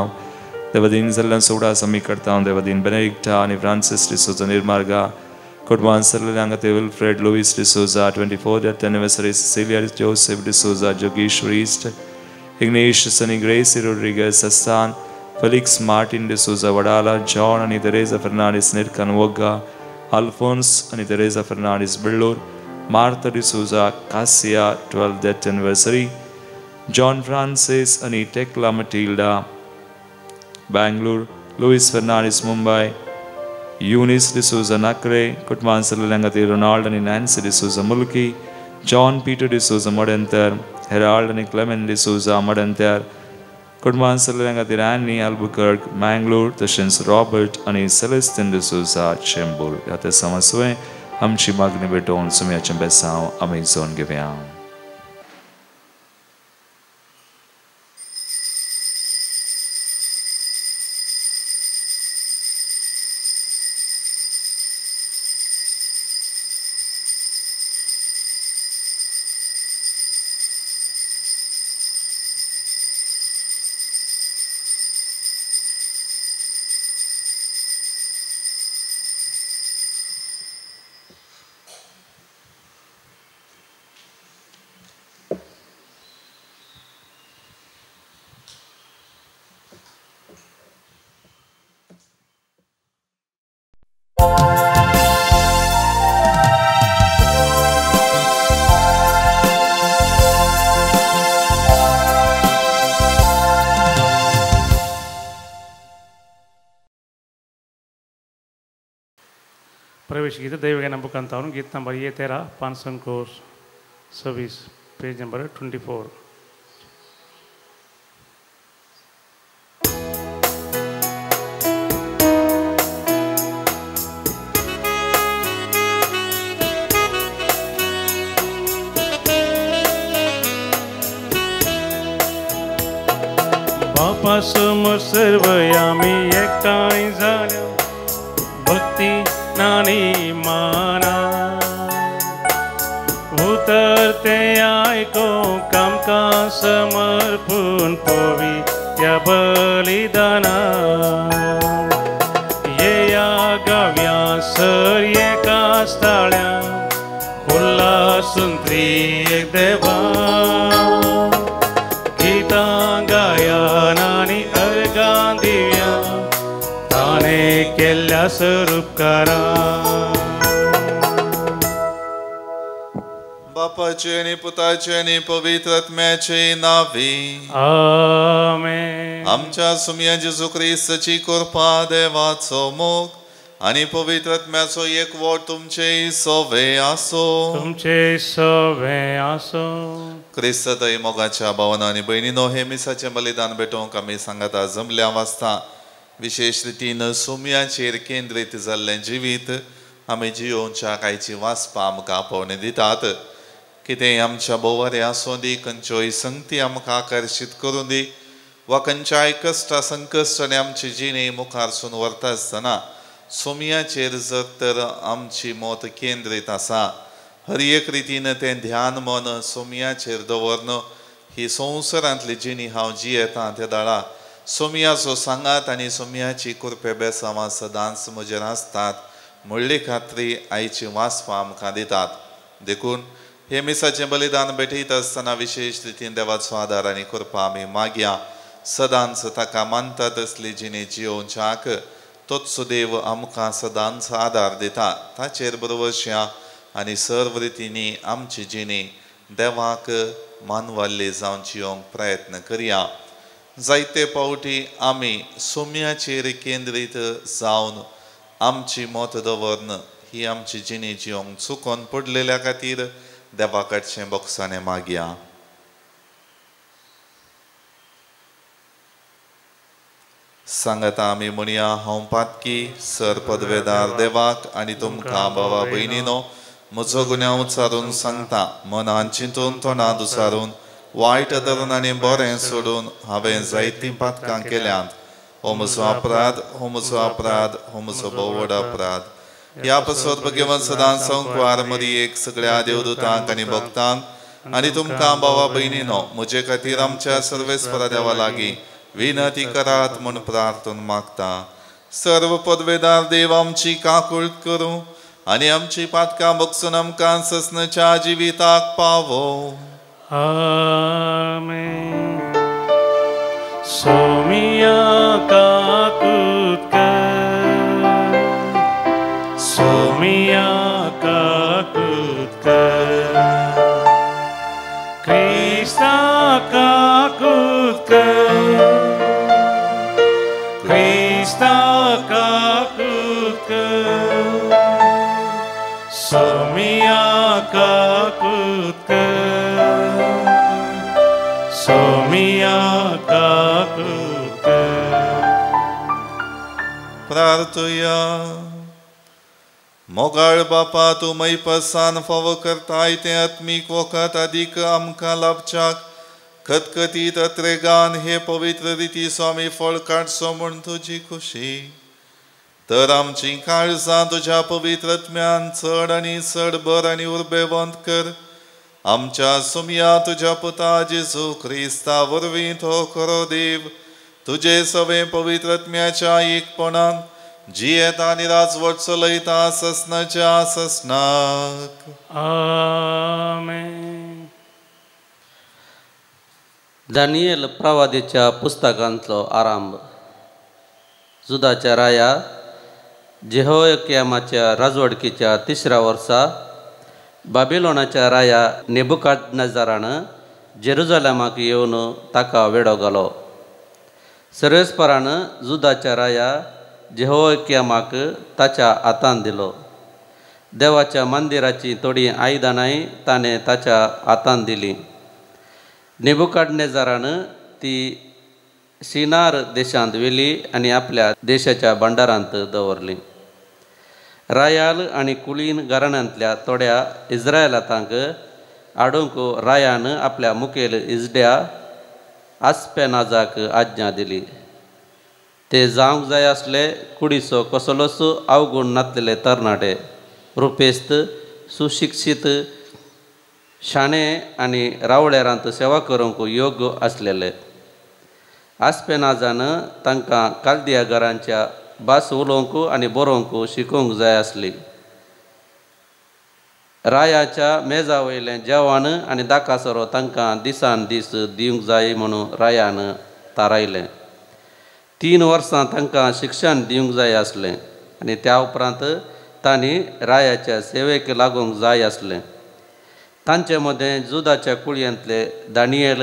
देवादीन जाल्ल्यान उडास आमी करता. देवादीन बेनेडिक्टा आनी फ्रांसीस डिसोजा निर्मार्गा कुटुंबान सरलेल्या खातीर Wilfred Luis D'Souza 24th death anniversary Cecilia Joseph D'Souza Jogeshwar East Ignatius आनी Gracy Rodrigues Assan Felix Martin D'Souza Wadala John आनी तेरेजा फर्नांडीस निरकन वोग्गा अल्फोन्स आनी Teresa Fernandes Bellur Martha D'Souza Kasiya 12th death anniversary John Francis आनी Tekla Matilda Bangalore Louis Fernandes Mumbai Eunice D'Souza Nakre कुटुंबान सरलेल्या खातीर Ronald आनी Nancy D'Souza Mulki John Peter D'Souza Madantyar Herald आनी क्लेमेन डिसोजा मडंतर कुटुंबान सरलेल्या खातीर any Albuquerque Mangalore तशेंच Robert आनी सेलेस्तीन डिसोजा चेंबूर. ह्या तेसांवां सवय आमची मागणी भेटोवन सुम्याचें बेसांव आमी जोवन घेवया. प्रवेश गीत दैव नंबर गीत नंबर ये 13 526 पेज नंबर 24. बापा समोर सर्व आमी एकठांय जाल्या भक्ती नानी माना उतर ते आयकूंक आमकां समर्पूण पवित्र बलिदाना येया गाव्या सर एका स्थाळ्या उल्हासून त्रिएक देवा गीतां गायन आनी अर्गां दिव्या ताणें केल्ल्या स्वरूपकारा. बापाचे आनी पुताचे आनी पवित्र आत्म्याचे नांवी आमेन. आमच्या सुमया जेजू क्रिस्ताची कृपा, देवाचो मोग आनी पवित्र आत्म्याचो एकवट तुमचे सोवे आसो. तुमचे सोवे आसो. क्रिस्तय मोगाच्या भावना आनी भयणीनो, हे मिसाचें बलिदान भेटोवंक आमी सांगाता जमल्या वाचता. विशेश रितीन सुमयाचेर केंद्रीत जाल्लें जिवीत आमी जियोवच्या कांयची वाचपां आमकां आपोवणी दितात. कितेंय आमच्या भोंवरे आसूं दी, खंयच्योय संगती आमकां आकर्शीत करूं दी वा खंयच्याय कश्टा संकश्ट आनी आमची जिणे मुखारसून व्हरता आसतना सोमयाचेर जर तर आमची मत केंद्रीत आसा, हर एक रितीन तें ध्यान मन सोमयाचेर दवरन ही संवसारांतली जिणी हांव जियेतां त्या दाळा सोमयाचो सांगात आनी सोमयाची कृपे बेसांवां सदांच म्हजेर आसतात म्हणली खात्री आयची वाचपां आमकां दितात. देखून हे मिसाचें बलिदान भेटयता आसतना विशेश रितीन देवाचो आदार आनी कृपा आमी मागया. सदांच ताका मानता तसली जिणी जियोवच्याक तोच देव आमकां सदांच आदार दिता. ताचेर बरोवश्या आनी सर्व रितींनी आमची जिणी देवाक मानवाल्ली जावन जियोवंक प्रयत्न करया. जायते फावटी आमी सोम्याचेर केंद्रीत जावन आमची मत दवरन ही आमची जिणी जियोवंक चुकोन पडलेल्या खातीर देवा कडचें बोगसाणें मागया. सांगता आमी म्हणया, हांव पातकी सर पदवेदार देवाक आनी तुमकां भावा भयणीनो म्हजो गुन्यांव उचारून सांगता. मनान चिंतून तोंडांत उचारून वायट धरून आनी बरें सोडून हांवें जायतीं पातकां केल्यांत. हो म्हजो अपराध, हो म्हजो अपराध, हो म्हजो भोव व्हड अपराध. ह्या पासत भगवान सदां संकवार मरियेक, सगळ्या देवदूतांक आनी भक्तांक आनी तुमकां भावा भयणीनो म्हजे खातीर आमच्या सर्वेस्परा देवा लागीं विनंती करात म्हूण प्रार्थना मागता. सर्व पदवेदार देव आमची काकूळ करूं आनी आमची पातकां बगसून आमकां ससनाच्या जिविताक पावो. आमेन. सोमिया काकूत कर, सोमिया काकूत कर, क्रिस्ता काकूत कर, क्रिस्ता काकूत कर, सोमिया काकूत कर, सोमिया काकूत कर. प्रार्थया. मोगाळ बापा, तूं मैपसान फावो करताय तें आत्मीक वखद आदीक आमकां लाभच्याक खतखतीत अत्रेगान हे पवित्र रितीचो आमी फळ काडचो म्हूण तुजी खुशी. तर आमची काळजां तुज्या पवित्र आत्म्यान चड आनी चड बर आनी उर्बेवंत कर. आमच्या सुमया तुज्या पुता जेजू क्रिस्ता वरवीं तो खरो देव तुजे सवें पवित्र आत्म्याच्या एकपणान जियेता आनी राजवट चलयता ससनाच्या ससनाक. आमेन. दानियल प्रवादीच्या पुस्तकांतलो आरंभ. जुदाच्या राया जेहोयक्यामाच्या राजवडकीच्या तिसऱ्या वर्सा बाबिलोनाच्या राया नेबुकादनेजारान जेरुजालेमाक येवन ताका वेडो घालो. सर्वेस्परान जुदाच्या राया जेहोयक्यामाक ताच्या हातान दिलो. देवाच्या मंदिराची थोडीं आयदनांय ताणें ताच्या हातान दिलीं. नेबुकादनेजारान ती सिनार देशांत व्हेली आनी आपल्या देशाच्या भांडारांत दवरली. रायाल आनी कुलीन घराण्यांतल्या थोड्या इस्रायलातांक हाडूंक रायान आपल्या मुखेल इजड्या आस्पेनाजाक आज्ञा दिली. ते जावंक जाय आसले कुडीचो कसलोच अवगुण नातलेले तरणाटे, रुपेस्त, सुशिक्षीत, शाणे आनी रावळेरांत सेवा करूंक योग्य आसलेले. आस्पेनाजान तांकां कालदिया घरांच्या भास उलोवंक आनी बरोवंक शिकोवंक जाय आसली. रायाच्या मेजा वयलें जेवण आनी दाकासरो तांकां दिसान दीस दिवंक जाय म्हणून रायान थारायलें. 3 वर्सां तांकां शिक्षण दिवंक जाय आसलें आनी त्या उपरांत तांणी रायाच्या सेवेक लागूंक जाय आसलें. तांचे मदें जुदाच्या कुळयेंतले दानियल,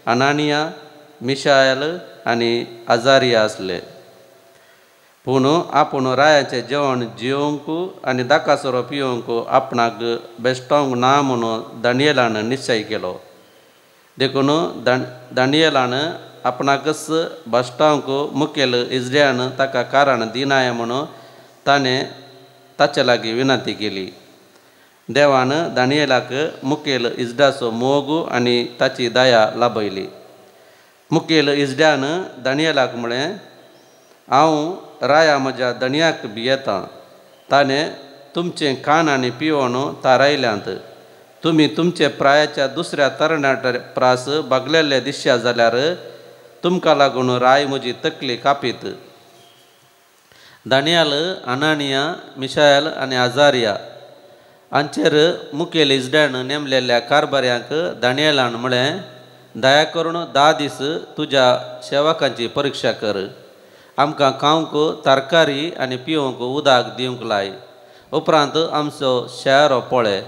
अनानिया, मिशायल आनी अजारिया आसले. पूण आपूण रायाचें जेवण जेवंक आनी दाकासरो पिवंक आपणाक बेश्टोवंक ना म्हणून दानियलान निश्चय केलो. देखून दानियलान आपणाकच भाश्टावंक मुखेल इजऱ्यान ताका कारण दिनाय म्हणून ताणें ताचे लागीं विनंती केली. देवान दानियलाक मुखेल इजड्याचो मोग आनी ताची दया लाभयली. मुखेल इजड्यान दानियलाक म्हळें, हांव राया म्हज्या धनयाक भियेतां. ताणें तुमचें खाण आनी पिवण थारायल्यांत. तुमी तुमचे प्रायाच्या दुसऱ्या तरणाट्या प्रास बागलेले दिसया जाल्यार तुमकां लागून राय म्हजी तकली कापीत. दानियल, अनानिया, मिशायल आनी अजारिया हांचेर मुखेल इजड्यान नेमलेल्या कारभाऱ्यांक दानियलान म्हळें, दया करून 10 दीस तुज्या सेवकांची परिक्षा कर. आमकां खावंक तरकारी आनी पिवंक उदक दिवंक लाय. उपरांत आमचो शेहरो पळय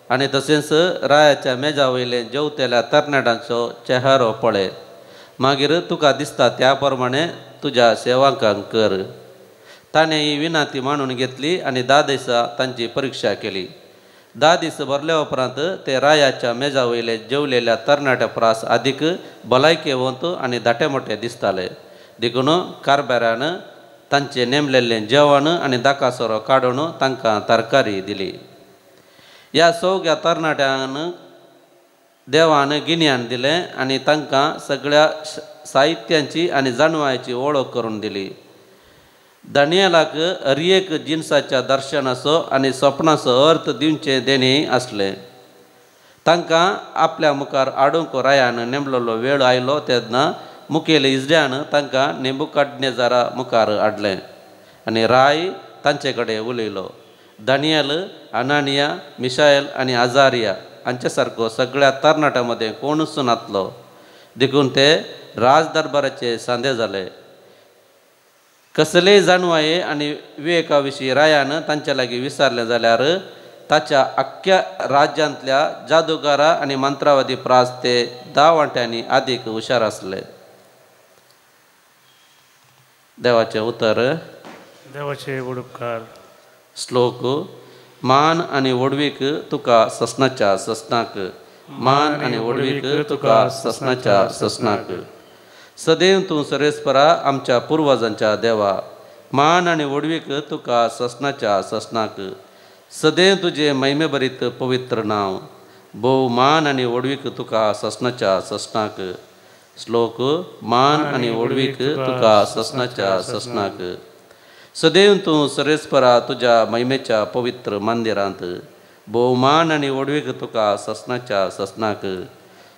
आनी तशेंच रायाच्या मेजा वयले जेवतेल्या तरणाट्यांचो चेहरो पळय. मागीर तुका दिसता त्या प्रमाणे तुज्या सेवकांक कर. ताणें ही विनंती मानून घेतली आनी 10 दिसां तांची परिक्षा केली. 10 दीस भरल्या उपरांत ते रायाच्या मेजा वयले जेवलेल्या तरणाट्या प्रास आदीक भलायकेवंत आनी धाटे मोटे दिसताले. देखून कारभारान तांचें नेमलेलें जेवण आनी दाकासरो काडून तांकां तरकारी दिली. ह्या सगळ्या तरणाट्यान देवान गिन्यान दिलें आनी तांकां सगळ्या साहित्यांची आनी जाणवायेची वळख करून दिली. दानियलाक हर एक जिनसाच्या दर्शनाचो आनी सपनाचो अर्थ दिवचें देणें आसलें. तांकां आपल्या मुखार हाडूंक रायान नेमलेलो वेळ आयलो तेन्ना मुखेल इजऱ्यान तांकां नेबुकदनेजरा मुखार हाडलें आनी राय तांचे कडेन उलयलो. दानियल, अनानिया, मिशायल आनी अजारिया हांचे सारको सगळ्या तरणाट्यां मदें कोणूच नातलो. देखून ते राज दरबाराचे सांदे जाले. कसलेय जाणवाये आनी विवेका विशीं रायान तांचे लागीं विचारलें जाल्यार ताच्या आख्ख्या राज्यांतल्या जादूगारा आनी मंत्रावादी प्रास ते 10 वांट्यांनी आदीक हुशार आसले. देवाचें उतर. देवाचे उपकार. श्लोक. मान आनी व्हडवीक तुका ससनाच्या ससनाक, मान आनी व्हडवीक तुका ससनाच्या ससनाक. सदैव तूं सर्वेस्परा आमच्या पुर्वजांच्या देवा, मान आनी व्हडवीक तुका ससनाच्या ससनाक. सदैव तुजें महिमेभरीत पवित्र नांव, भोव मान आनी व्हडवीक तुका ससनाच्या ससनाक. श्लोक. मान आनी व्हडवीक तुका ससनाच्या ससनाक. सदैव तूं सर्वेस्परा तुज्या महिमेच्या पवित्र मंदिरांत, भोवमान आनी व्हडवीक तुका ससनाच्या ससनाक.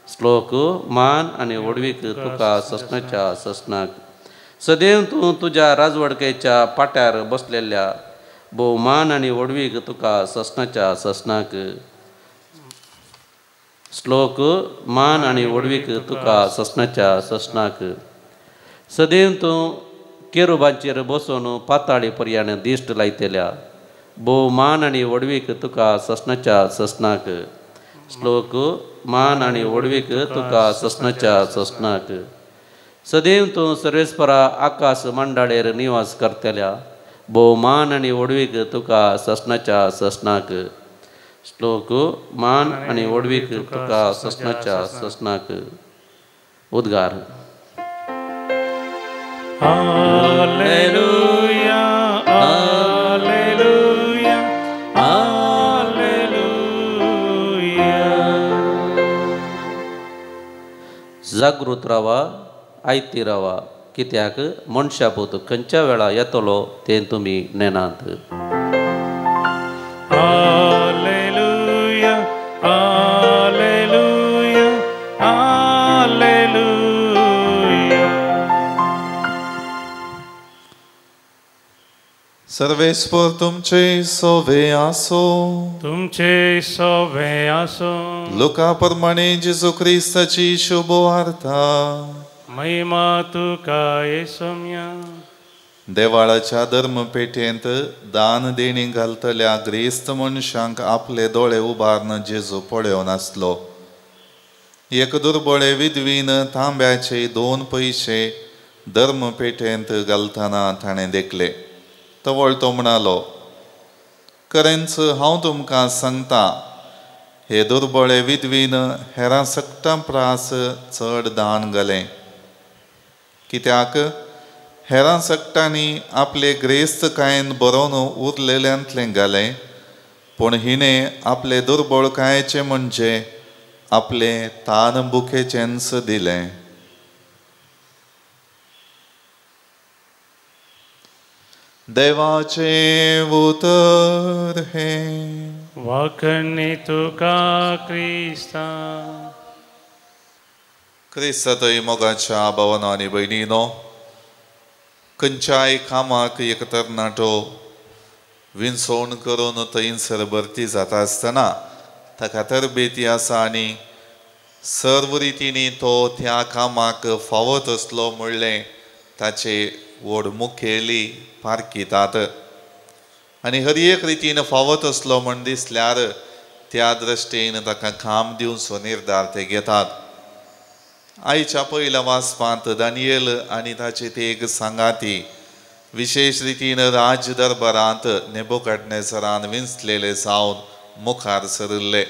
श्लोक. मान आनी व्हडवीक तुका ससनाच्या ससनाक. सदैव तूं तुज्या राजवडकेच्या पाट्यार बसलेल्या, भोवमान आनी व्हडवीक तुका ससनाच्या ससनाक. श्लोक. मान आनी व्हडवीक तुका ससनाच्या ससनाक. सदैव तूं केरुबांचेर बसून पाताळी पर्यान दिश्ट लायतल्या, भोवमान आनी व्हडवीक तुका ससनाच्या ससनाक. श्लोक. मान आनी व्हडवीक तुका ससनाच्या ससनाक. सदैव तूं सर्वेस्परा आकाश मंडळेर निवास करतल्या, भोवमान आनी व्हडवीक तुका ससनाच्या ससनाक. श्लोक. मान आनी व्हडवीक तुका ससनाच्या ससनाक. उद्गार. Hallelujah, hallelujah, hallelujah. जागृत रावा, आयती रावा, कित्याक मनशापूत खंयच्या वेळा येतलो तें तुमी नेनात. Hallelujah, hallelujah, hallelujah. सर्वेस्पर तुमचे सोवे आसो, तुमचे सोवे आसो. लुका प्रमाणे जेजू क्रिस्ताची शुभवार्ता. महिमा तुका येसम्या. देवाळाच्या धर्मपेठेंत दान देणी घालतल्या ग्रेस्त मनशांक आपले दोळे उबारून जेजू पळोवन आसलो. एक दुर्बळे विधवीन तांब्याचे 2 पयशे धर्मपेठेंत घालतना ताणें देखले. तवळ तो म्हणालो, खरेंच हांव तुमकां सांगता, हे दुर्बळे विधवीन हेरां सगटां प्रास चड दान घालें. कित्याक हेरां सगटांनी आपले ग्रेस्तकायेन बरोवन उरलेल्यांतलें घालें, पूण हिणें आपले दुर्बळकायेचें म्हणजे आपले तान बुकेचेंच दिलें. देवाचें उतर हें. वाखणी तुका क्रिस्ता. क्रिस्तातय मोगाच्या भावानो आनी भयणीनो, खंयच्याय कामाक एक तरणाटो विंचवण करून थंयसर भरती जाता आसतना ताका तरबेती आसा आनी सर्व रितींनी तो त्या कामाक फावत आसलो म्हणलें ताचे व्हड मुखेली पारखितात आनी हर एक रितीन फावत आसलो म्हण दिसल्यार त्या दृश्टीन ताका काम दिवचो निर्धार ते घेतात. आयच्या पयल्या वाचपांत दानियल आनी ताचे ते एक सांगाती विशेश रितीन राज दरबारांत नेबुकदनेझरान विंचलेले जावन मुखार सरिल्ले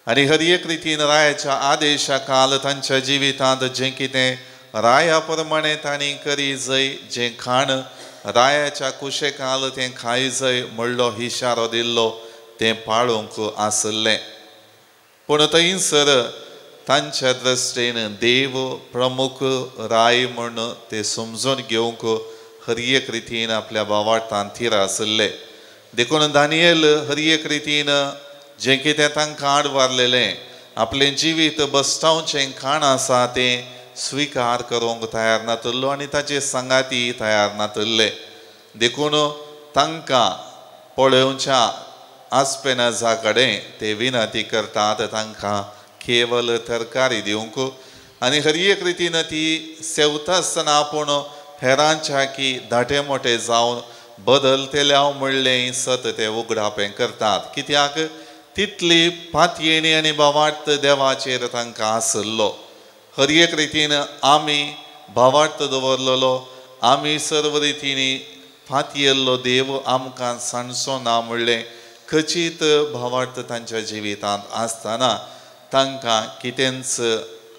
आनी हर एक रितीन रायाच्या आदेशा काल तांच्या जिवितांत जें कितें राया प्रमाणे तांणी करी जय, जें खाण रायाच्या कुशेकाल तें खाय जय म्हणलो इशारो दिल्लो तें पाळूंक आसलें. पूण थंयसर तांच्या दृश्टीन देव प्रमुख राय म्हूण ते समजून घेवंक हर एक रितीन आपल्या भावार्थान थीर आसले. देखून दानियल हर एक रितीन जें कितें तांकां आड वारलेलें आपलें जिवीत बसतावचें खाण आसा तें स्विकार करूंक तयार नातल्लो आनी ताचे सांगाती तयार नातल्ले. देखून तांकां पळोवच्या आस्पेनाजा कडेन ते विनंती करतात तांकां केवल तरकारी दिवंक आनी हर एक रितीन ती सेवता आसतना आपूण हेरांच्या की धाटे मोटे जावन बदलतल्या म्हणलें सत ते उगडापें करतात. कित्याक तितली पातयेणी आनी भावार्थ देवाचेर तांकां आसलो. हर एक रितीन आमी भावार्थ दवरलेलो, आमी सर्व रितींनी फातयेल्लो देव आमकां सांडचो ना म्हणलें खचीत भावार्थ तांच्या जिवितांत आसतना तांकां कितेंच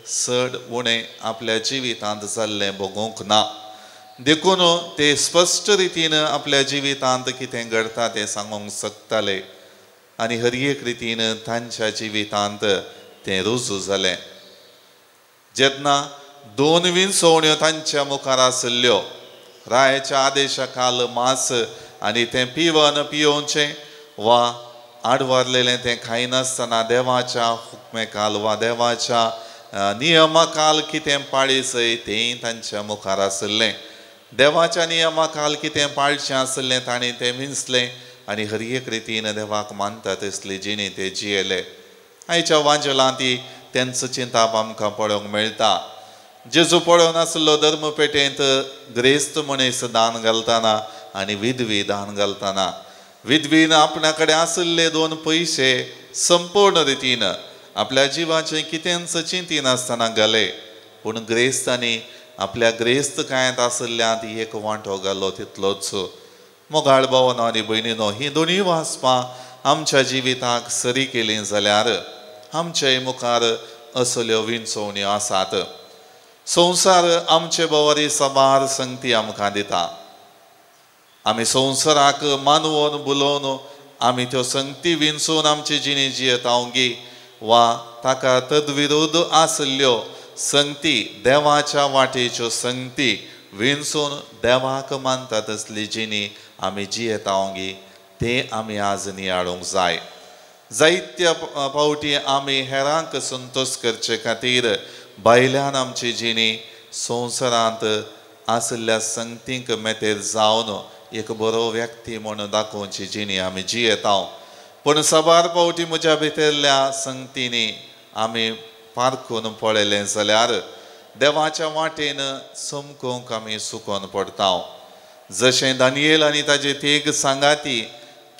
चड उणें आपल्या जिवितांत जाल्लें भोगूंक ना. देखून ते स्पश्ट रितीन आपल्या जिवितांत कितें घडटा तें सांगूंक शकताले आनी हर एक रितीन तांच्या जिवितांत तें रुजू जालें. जेन्ना 2 विंचवण्यो तांच्या मुखार आसल्ल्यो, रायाच्या आदेशा खाल मांस आनी तें पिवन पियोवचें वा आडवारलेलें तें खायनासतना देवाच्या हुकमे खाल वा देवाच्या नियमा खाल कितें पाळीचय तें तांच्या मुखार आसलें. देवाच्या नियमा खाल कितें पाळचें आसलें तांणी तें विंचलें आनी हर एक रितीन देवाक मानता तसली जिणी ते जियेले. आयच्या वांजलांत ती तेंचो चिंताप आमकां पळोवंक मेळटा. जेजू पळोवन आसलो धर्मपेठेंत ग्रेस्त मनीस दान घालतना आनी विधवी दान घालतना विधवीन आपणा कडेन आशिल्ले 2 पयशे संपूर्ण रितीन आपल्या जिवाचें कितेंच चिंतिनासतना घाले, पूण ग्रेस्तांनी आपल्या ग्रेस्त कांयत आशिल्ल्यांत एक वांटो घालो तितलोच. मोगाळ भावानो आनी भयणीनो, ही दोनूय वाचपां आमच्या जिविताक सरी केली जाल्यार आमचे मुखार असल्यो विंचवण्यो आसात. संवसार आमचे भोंवरी साबार संगती आमकां दिता. आमी संवसाराक मानवोन बुलोवन आमी त्यो संगती विंचून आमची जिणी जियेता गी वा ताका तद्विरोध आसल्ल्यो संगती देवाच्या वाटेच्यो संगती विणसून देवाक मानता तसली जिणी आमी जियेता गी ते आमी आज नियाळूंक जाय. जायत्या फावटी आमी हेरांक संतोश करचे खातीर भायल्यान आमची जिणी संवसारांत आशिल्ल्या संगतींक मेतेर जावन एक बरो व्यक्ती म्हणून दाखोवची जिणी आमी जियेता. पूण साबार फावटी म्हज्या भितरल्या संगतींनी आमी पारखून पळयलें जाल्यार देवाच्या वाटेन चमकूंक आमी सुकोन पडटा. जशें दानियेल आनी ताजे तेग सांगाती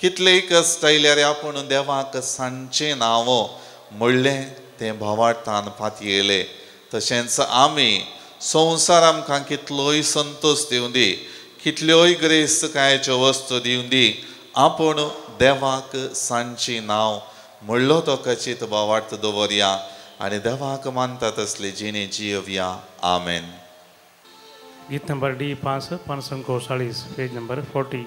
कितलेय कश्ट आयल्यार आपूण देवाक सांजचें नांव म्हणलें तें भावार्थान पातयेलें. तशेंच आमी संवसार आमकां कितलोय संतोश दिवं दी, कितल्योय गिरेस्तकायेच्यो वस्तू दिवं दी, आपूण देवाक सांजची नांव म्हणलो तो खचीत भावार्थ दवरया आनी देवाक मानता तसली जिणी जियोवया. आमेन. गीत नंबर डी 5 540 पेज नंबर 40.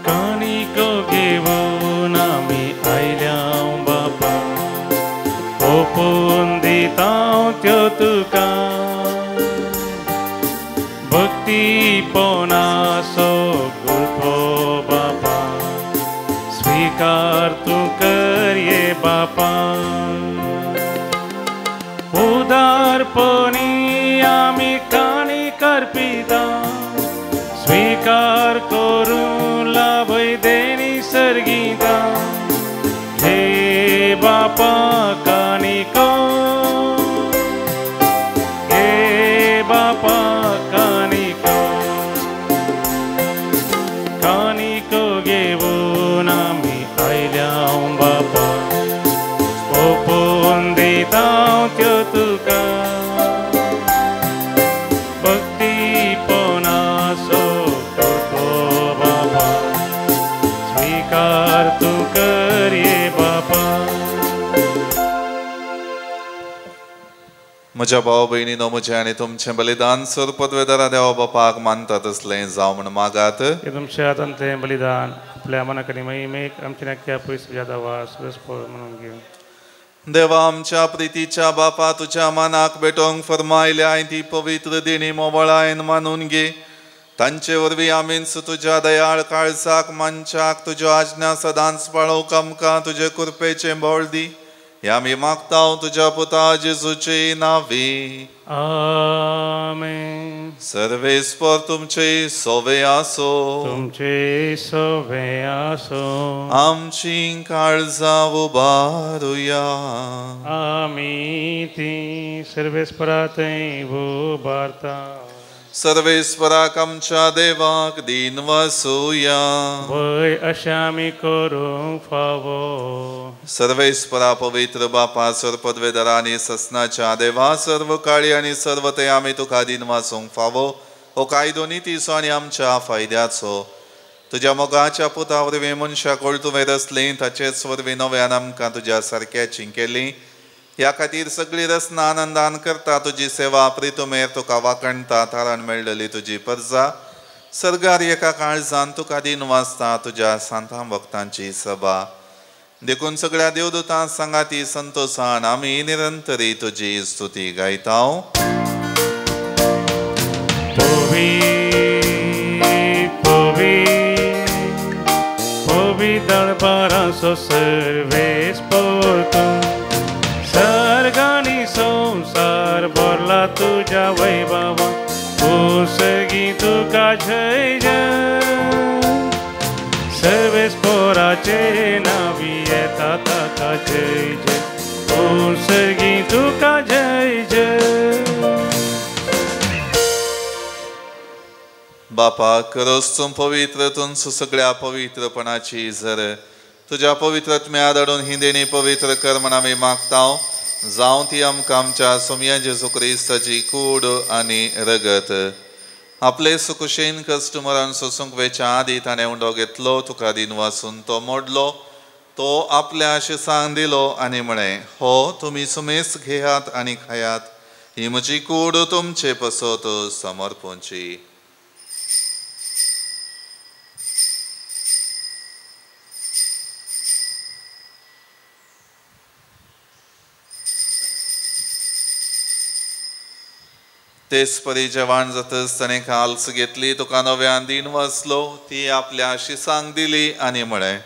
कानिको घेवन आमी आयल्या बापा, ओपून दिता त्यो तुका, भक्तीपणाचो गुरखो बापा, स्वीकार तूं करये बापा. उदारपणी आमी काणी करपिता, स्वीकार करूं लाभय देणी सर्गीता, हे बापा कानिको, हे बापा कानिको. कानिको घेवन आमी आयल्या बापा, ओपून दिता त्यो तुका, भक्तीपणाचो करतो बापा, स्वीकार तूं करये बापा. म्हज्या भाव भयणीनो, म्हजें आनी तुमचें बलिदान सरपदवेदारा देवा बापाक मानता तसलें जावं म्हण मागात. तुमच्या हातांतलें बलिदान आपल्या मनाक आनी महिमेक आमच्या नाक्या पयस जादा म्हणून घेवन. देवा आमच्या प्रितीच्या बापा, तुज्या मनाक भेटोवंक फर्मायल्या ती पवित्र देणी मोवळायन मानून घे. तांचे वरवीं आमीच तुज्या दयाळ काळजाक मानच्याक तुज्यो आज्ञा सदांच पाळोवंक आमकां तुजे कृपेचें बळ दी. ह्या आमी मागता तुज्या पुता जेजूचे नांवी. आमेन. सर्वेस्पर तुमचे सोवे आसो, तुमचे सोवे आसो. आमची काळजां उबारुया, आमी ती सर्वेस्परा थंय उबारता. सर्वेस्पराक आमच्या देवाक दीन वसुया, भंय अशें आमी करूंक फावो. सर्वेस्परा पवित्र बापा, सर्पदवेदरा आनी ससनाच्या देवा, सर्व काळी आनी सर्व ते आमी तुका दीन वासूंक फावो. हो कायदो नितीचो आनी आमच्या फायद्याचो. तुज्या मोगाच्या पुता वरवीं मनशाक तुवें रचलीं, ताचेच वरवीं नव्यान आमकां तुज्या सारक्याची केली. ह्या खातीर सगळी रचना आनंदान करता तुजी सेवा, प्रितुमेर तुका वाखणता, तारण मेळ्ळली तुजी परजा. सर्गार एका काळजान तुका दीन वाचता तुज्या सांतां भक्तांची सभा. देखून सगळ्या देवदूतां सांगाती संतोषान आमी निरंतरी तुजी स्तुती गायता. पवित्र सर्वेस्पर तूं, सर्गानी संवसार भरला तुज्या वैभवा, उसगी तुका जय जय. सर्वेस्पराचे नावी येता ताका जय जय, उसगी तुका जय जय. बापा खरोच तूं पवित्र, तूं सगळ्या पवित्रपणाची जर तुज्या पवित्रत्म्या धाडून ही देणी पवित्र कर म्हण आमी मागता. जावं ती आमकां आमच्या सोमया जेजू क्रिस्ताची कूड आनी रगत. आपले सुकुशेन कस्टमरान सोसूंक वेच्या आदी ताणें उंडो घेतलो, तुका दीन वासून तो मोडलो, तो आपल्या शिसांक दिलो आनी म्हळें, हो तुमी सुमेस घेयात आनी खायात. ही म्हजी कूड तुमचे पसत समर्पणची. तेच परी जेवण जातच ताणें काल्स घेतली, तुका नव्यान दीन वसलो, ती आपल्या शिसांक दिली आनी म्हळें,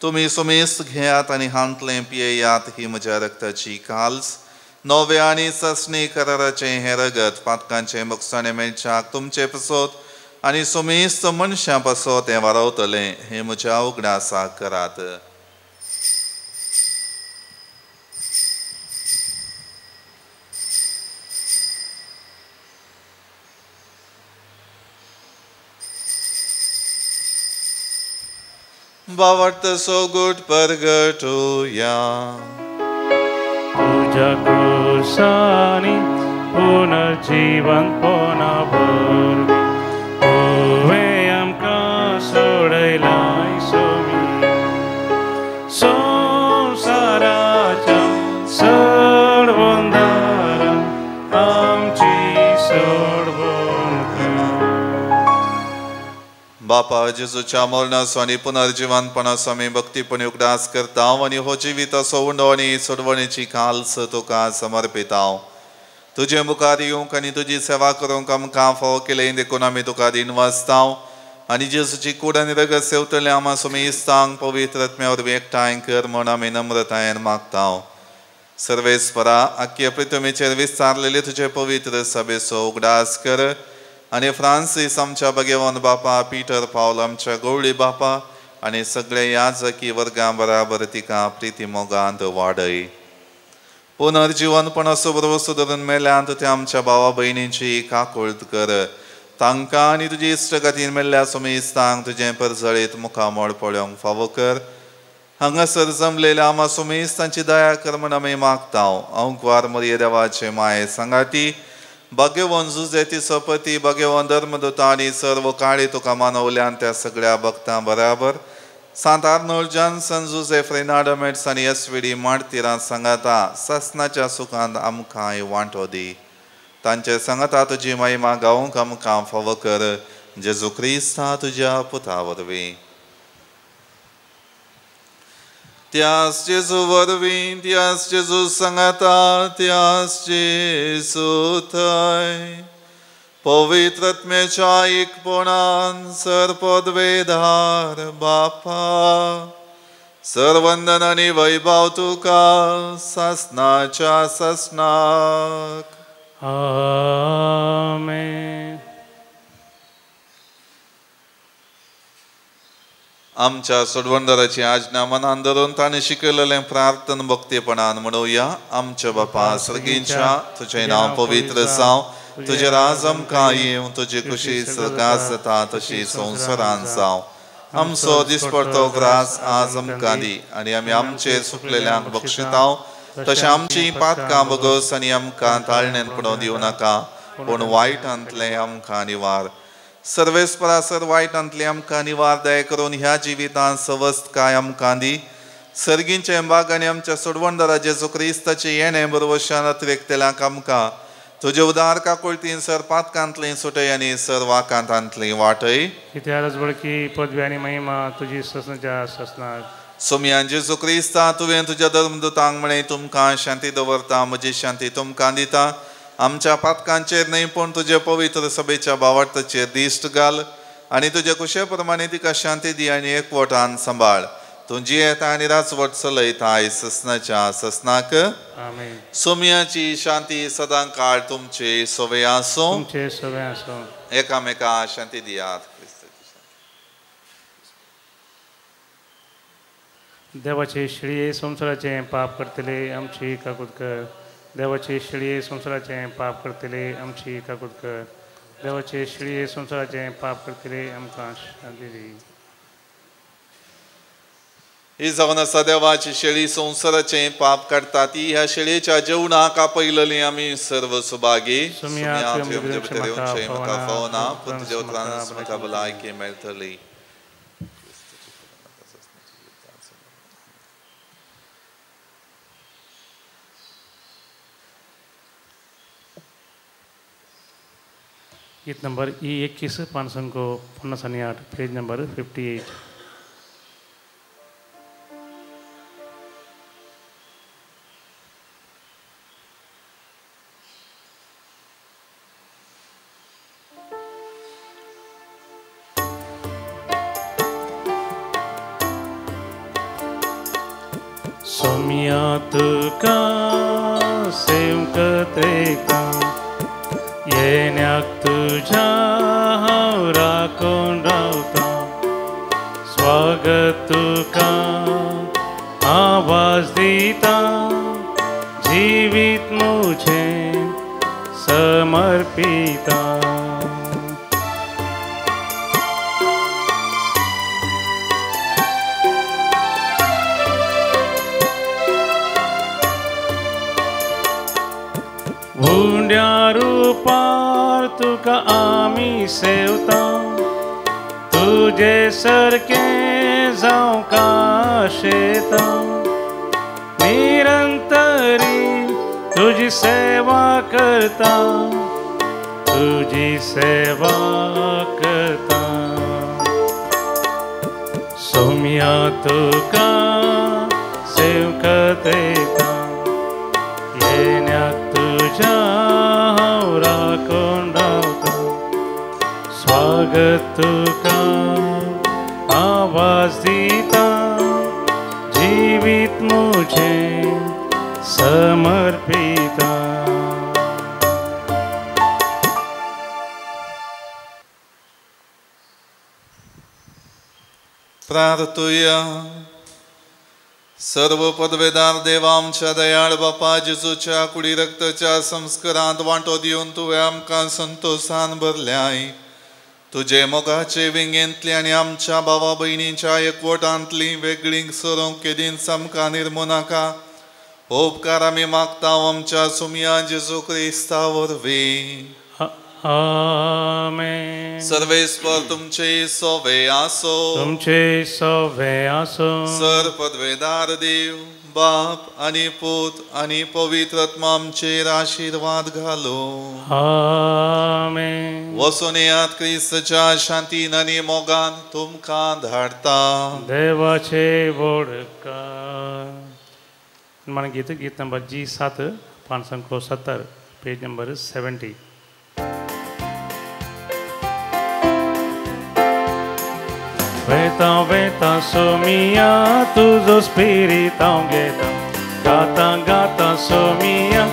तुमी सुमेस्त घेयात आनी हांतलें पियेयात, ही म्हज्या रक्ताची काल्स, नव्या आनी ससणी कराराचें हें रगत पातकांचें बक्षाणें मेळच्याक तुमचे पसत आनी सुमेस्त मनशां पसत हें वारवतलें, हें म्हज्या उगडासाक करात. बावट सोगुट परगटुया. तुज्या क्रुसानी पुनर्जीवनपणा वरवीं तुवें आमकां सोडयलाय सोमी, संवसाराच्या सोडवणदारा आमची सोडवण कर. बापा जेजूच्या मरणाचो आनी पुनर्जिवनपणाचो आमी भक्तीपणी उगडास करता आनी हो जिविताचो उंडो आनी सोडवणेची काल्स तुका समर्पिता. तुजे मुखार येवंक आनी तुजी सेवा करूंक आमकां फावो केलें देखून आमी तुका दीन वाचता आनी जेजूची कूड आनी रगत सेवतले आमा सुमी इस्तांक पवित्र आत्म्या वरवीं एकठांय कर म्हूण आमी नम्रतायेन मागता. सर्वेस्परा आख्खे पृथ्वीचेर विस्तारलेले तुजे पवित्र सभेचो उगडास कर आनी फ्रांसीस आमच्या भगेवन बापा, पीटर पावल आमच्या गवळी बापा आनी सगळे याजकी वर्गां बराबर तिका प्रिती मोगांत वाडय. पुनर्जिवनपणाचो भरवसो धरून मेल्यांत त्या आमच्या भावा भयणींची काकुळट कर, तांकां आनी तुजी इश्टगतीन मेल्ल्या सुमेस्तांक तुजें परजळीत मुखामळ पळोवंक फावो कर. हांगासर जमलेल्या आमा सुमेस्तांची दया कर म्हूण आमी मागता. अंकवार मरिये देवाचे माये सांगाती भाग्यवन जुजेती सपती भाग्यवन धर्मदूता आनी सर्व काळी तुका मानवल्यान त्या सगळ्या भक्तां बराबर सांत आर्नोल्ड जॉन्सन, जुझेफ रेनाडो मेट्स आनी एस व्ही डी मार्तिरां सांगाता सासनाच्या सुखांत आमकांय वांटो दी. तांचे सांगाता तुजी महिमा गावंक आमकां फावो कर, जेजू क्रिस्ता तुज्या पुता वरवीं. त्यास जेजू वरवीं, त्यास जेजू सांगाता, त्यास जेजू थंय पवित्र आत्म्याच्या एकपणान सर्पद्वेधार बापा सर्वंदन आनी वैभव तुका सासनाच्या सासनाक. आमेन. आमच्या सोडवणदाराची आज्ञा मनान धरून ताणें शिकयलेलें प्रार्थना भक्तीपणान म्हणुया. आमच्या बापा सर्गींच्या, तुजें नांव पवित्र जावं, तुजें राज आमकां येवं, तुजी खुशी स्वर्गांत जाता तशी संवसारांत जावं. आमचो दिसपडतो ग्रास आज आमकां दी आनी आमी आमचेर सुकलेल्यांक बक्षितांव तशें आमची पातकां बगस आनी आमकां ताळण्यान पडोवंक दिवं नाका, पूण वायटांतलें आमकां निवार. सर्वेस्परा सर वायटांतलें आमकां निवार दया करून ह्या जिवितांत सवस्तकाय आमकां दी. सर्गींचे बाग आनी आमच्या सोडवणदारा जेजू क्रिस्ताचें येणें बरवशान अतिरेकतेल्यांक आमकां तुजे उदार काकुळतीन सर पातकांतलीं सुटय आनी सर वाकांतांतलीं वाटय. कित्याक बळकी पदवी आनी महिमा तुजी ससनाच्या ससनाक. सोमयान जेजू क्रिस्ता तुवें तुज्या धर्मदूतांक म्हळें, तुमकां शांती दवरता, म्हजी शांती तुमकां दिता. आमच्या पातकांचेर न्हय पूण तुजे पवित्र सभेच्या भावार्थाचेर दिश्ट घाल आनी तुजे कुशे प्रमाणे तिका शांती दी आनी एकवटान सांबाळ. तूं जियेता आनी राजवट चलयता ससनाच्या ससनाक. आमेन. सोमयाची शांती सदां काळ तुमचे सवे आसूं. तुमचे सवे आसूं. एकामेका शांती दियात. देवाचे शिळये संवसाराचें पाप करतले आमची काकूत कर. देवाचे शिळये संवसाराचें पाप करतले आमची काकूत कर. देवाचे शिळये संवसाराचें पाप करतले आमकां शांती दी. ही जावन आसा देवाची शेळी संवसाराचें पाप काडटा ती ह्या शेळयेच्या जेवणाक आपयलेली आमी सर्व सुभागी. म्हाका फावना, पूण तुज्या उतरान म्हाका भलायकी मेळटली. गीत नंबर ई 21 558, पेज नंबर 58। सोम्या तुका सेवकतेका येण्याक तुझ्या हांव राखून रावता, स्वागत तुका आवाज दिता, जिवीत मुझें समर्पिता। उंड्या रुपार तुका आमी सेवता, तुजे सारकें जावंक आशेता, निरंतरी तुजी सेवा करता, तुजी सेवा करता। सोम्या तुका सेवकतेता, येण्याक तुझ्या हांव राखून रावता, स्वागत तुका आवाज दिता, जिवीत मुझें समर्पिता। प्रार्थुया। सर्व पदवेदार देवा आमच्या दयाळ बापा जेजूच्या कुडी रक्ताच्या संस्कारांत वांटो दिवन तुवें आमकां संतोशान भरल्याय। तुजे मोगाचे विंगेंतली आनी आमच्या भावा भयणींच्या एकवटांतली वेगळीं सरोंक केदींच आमकां निर्मू नाका। उपकार आमी मागता आमच्या सुमया जेजू क्रिस्ता वरवीं। आमेन। सर्वेस्पर तुमचे सोवे आसो, तुमचे सोवे आसो। सर पदवेदार देव बाप आनी पूत आनी पवित्र आत्मा आमचेर आशिर्वाद घालो। आमेन। वचून येयात क्रिस्ताच्या शांतीन आनी मोगान तुमकां धाडता। देवाचे वोडकार। मन गीत गीत नंबर जी 7 570, पेज नंबर 70। वेता वेता सोमिया तुझो स्पिरित हांव घेता, गाता गाता सोमिया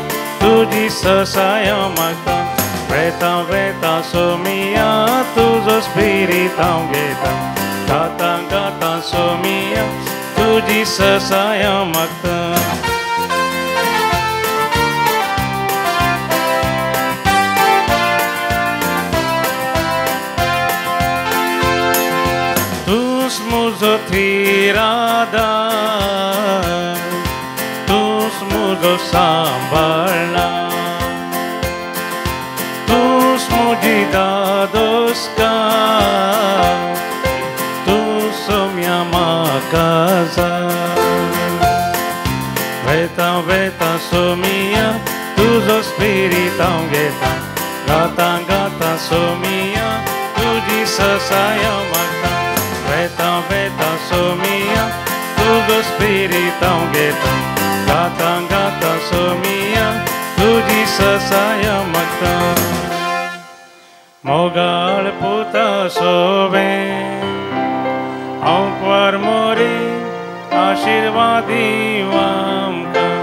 तुजी ससाय मागता, वेता वेता सोमिया तुझो स्पिरित हांव घेता, गाता गाता सोमिया तुजी ससाय मागता। मुझो थिरादा तूस मुझो सांभाळना, तूस मुझी दादोस्का, तू सोम्या म्हाका जाय। वेता वेता सोमिया तुजो स्पिरित हांव घेता, गाता गाता सोमिया तुजी ससाय मागता, वेता वेता सोमिया तुजो स्पिरित हांव घेता, गाता गाता सोमिया तुजी ससाय मागता। मोगाळ पुता सोवे हांव क्वार मोरी आशिर्वादी आमकां।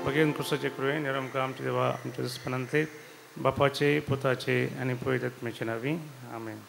भगेन क्रुसाचे कृपेन आमकां आमच्या देवा आमच्या दुस्मानांतले बापाचे पुताचे आनी पवित्र आत्म्याचे नांवी आमेन।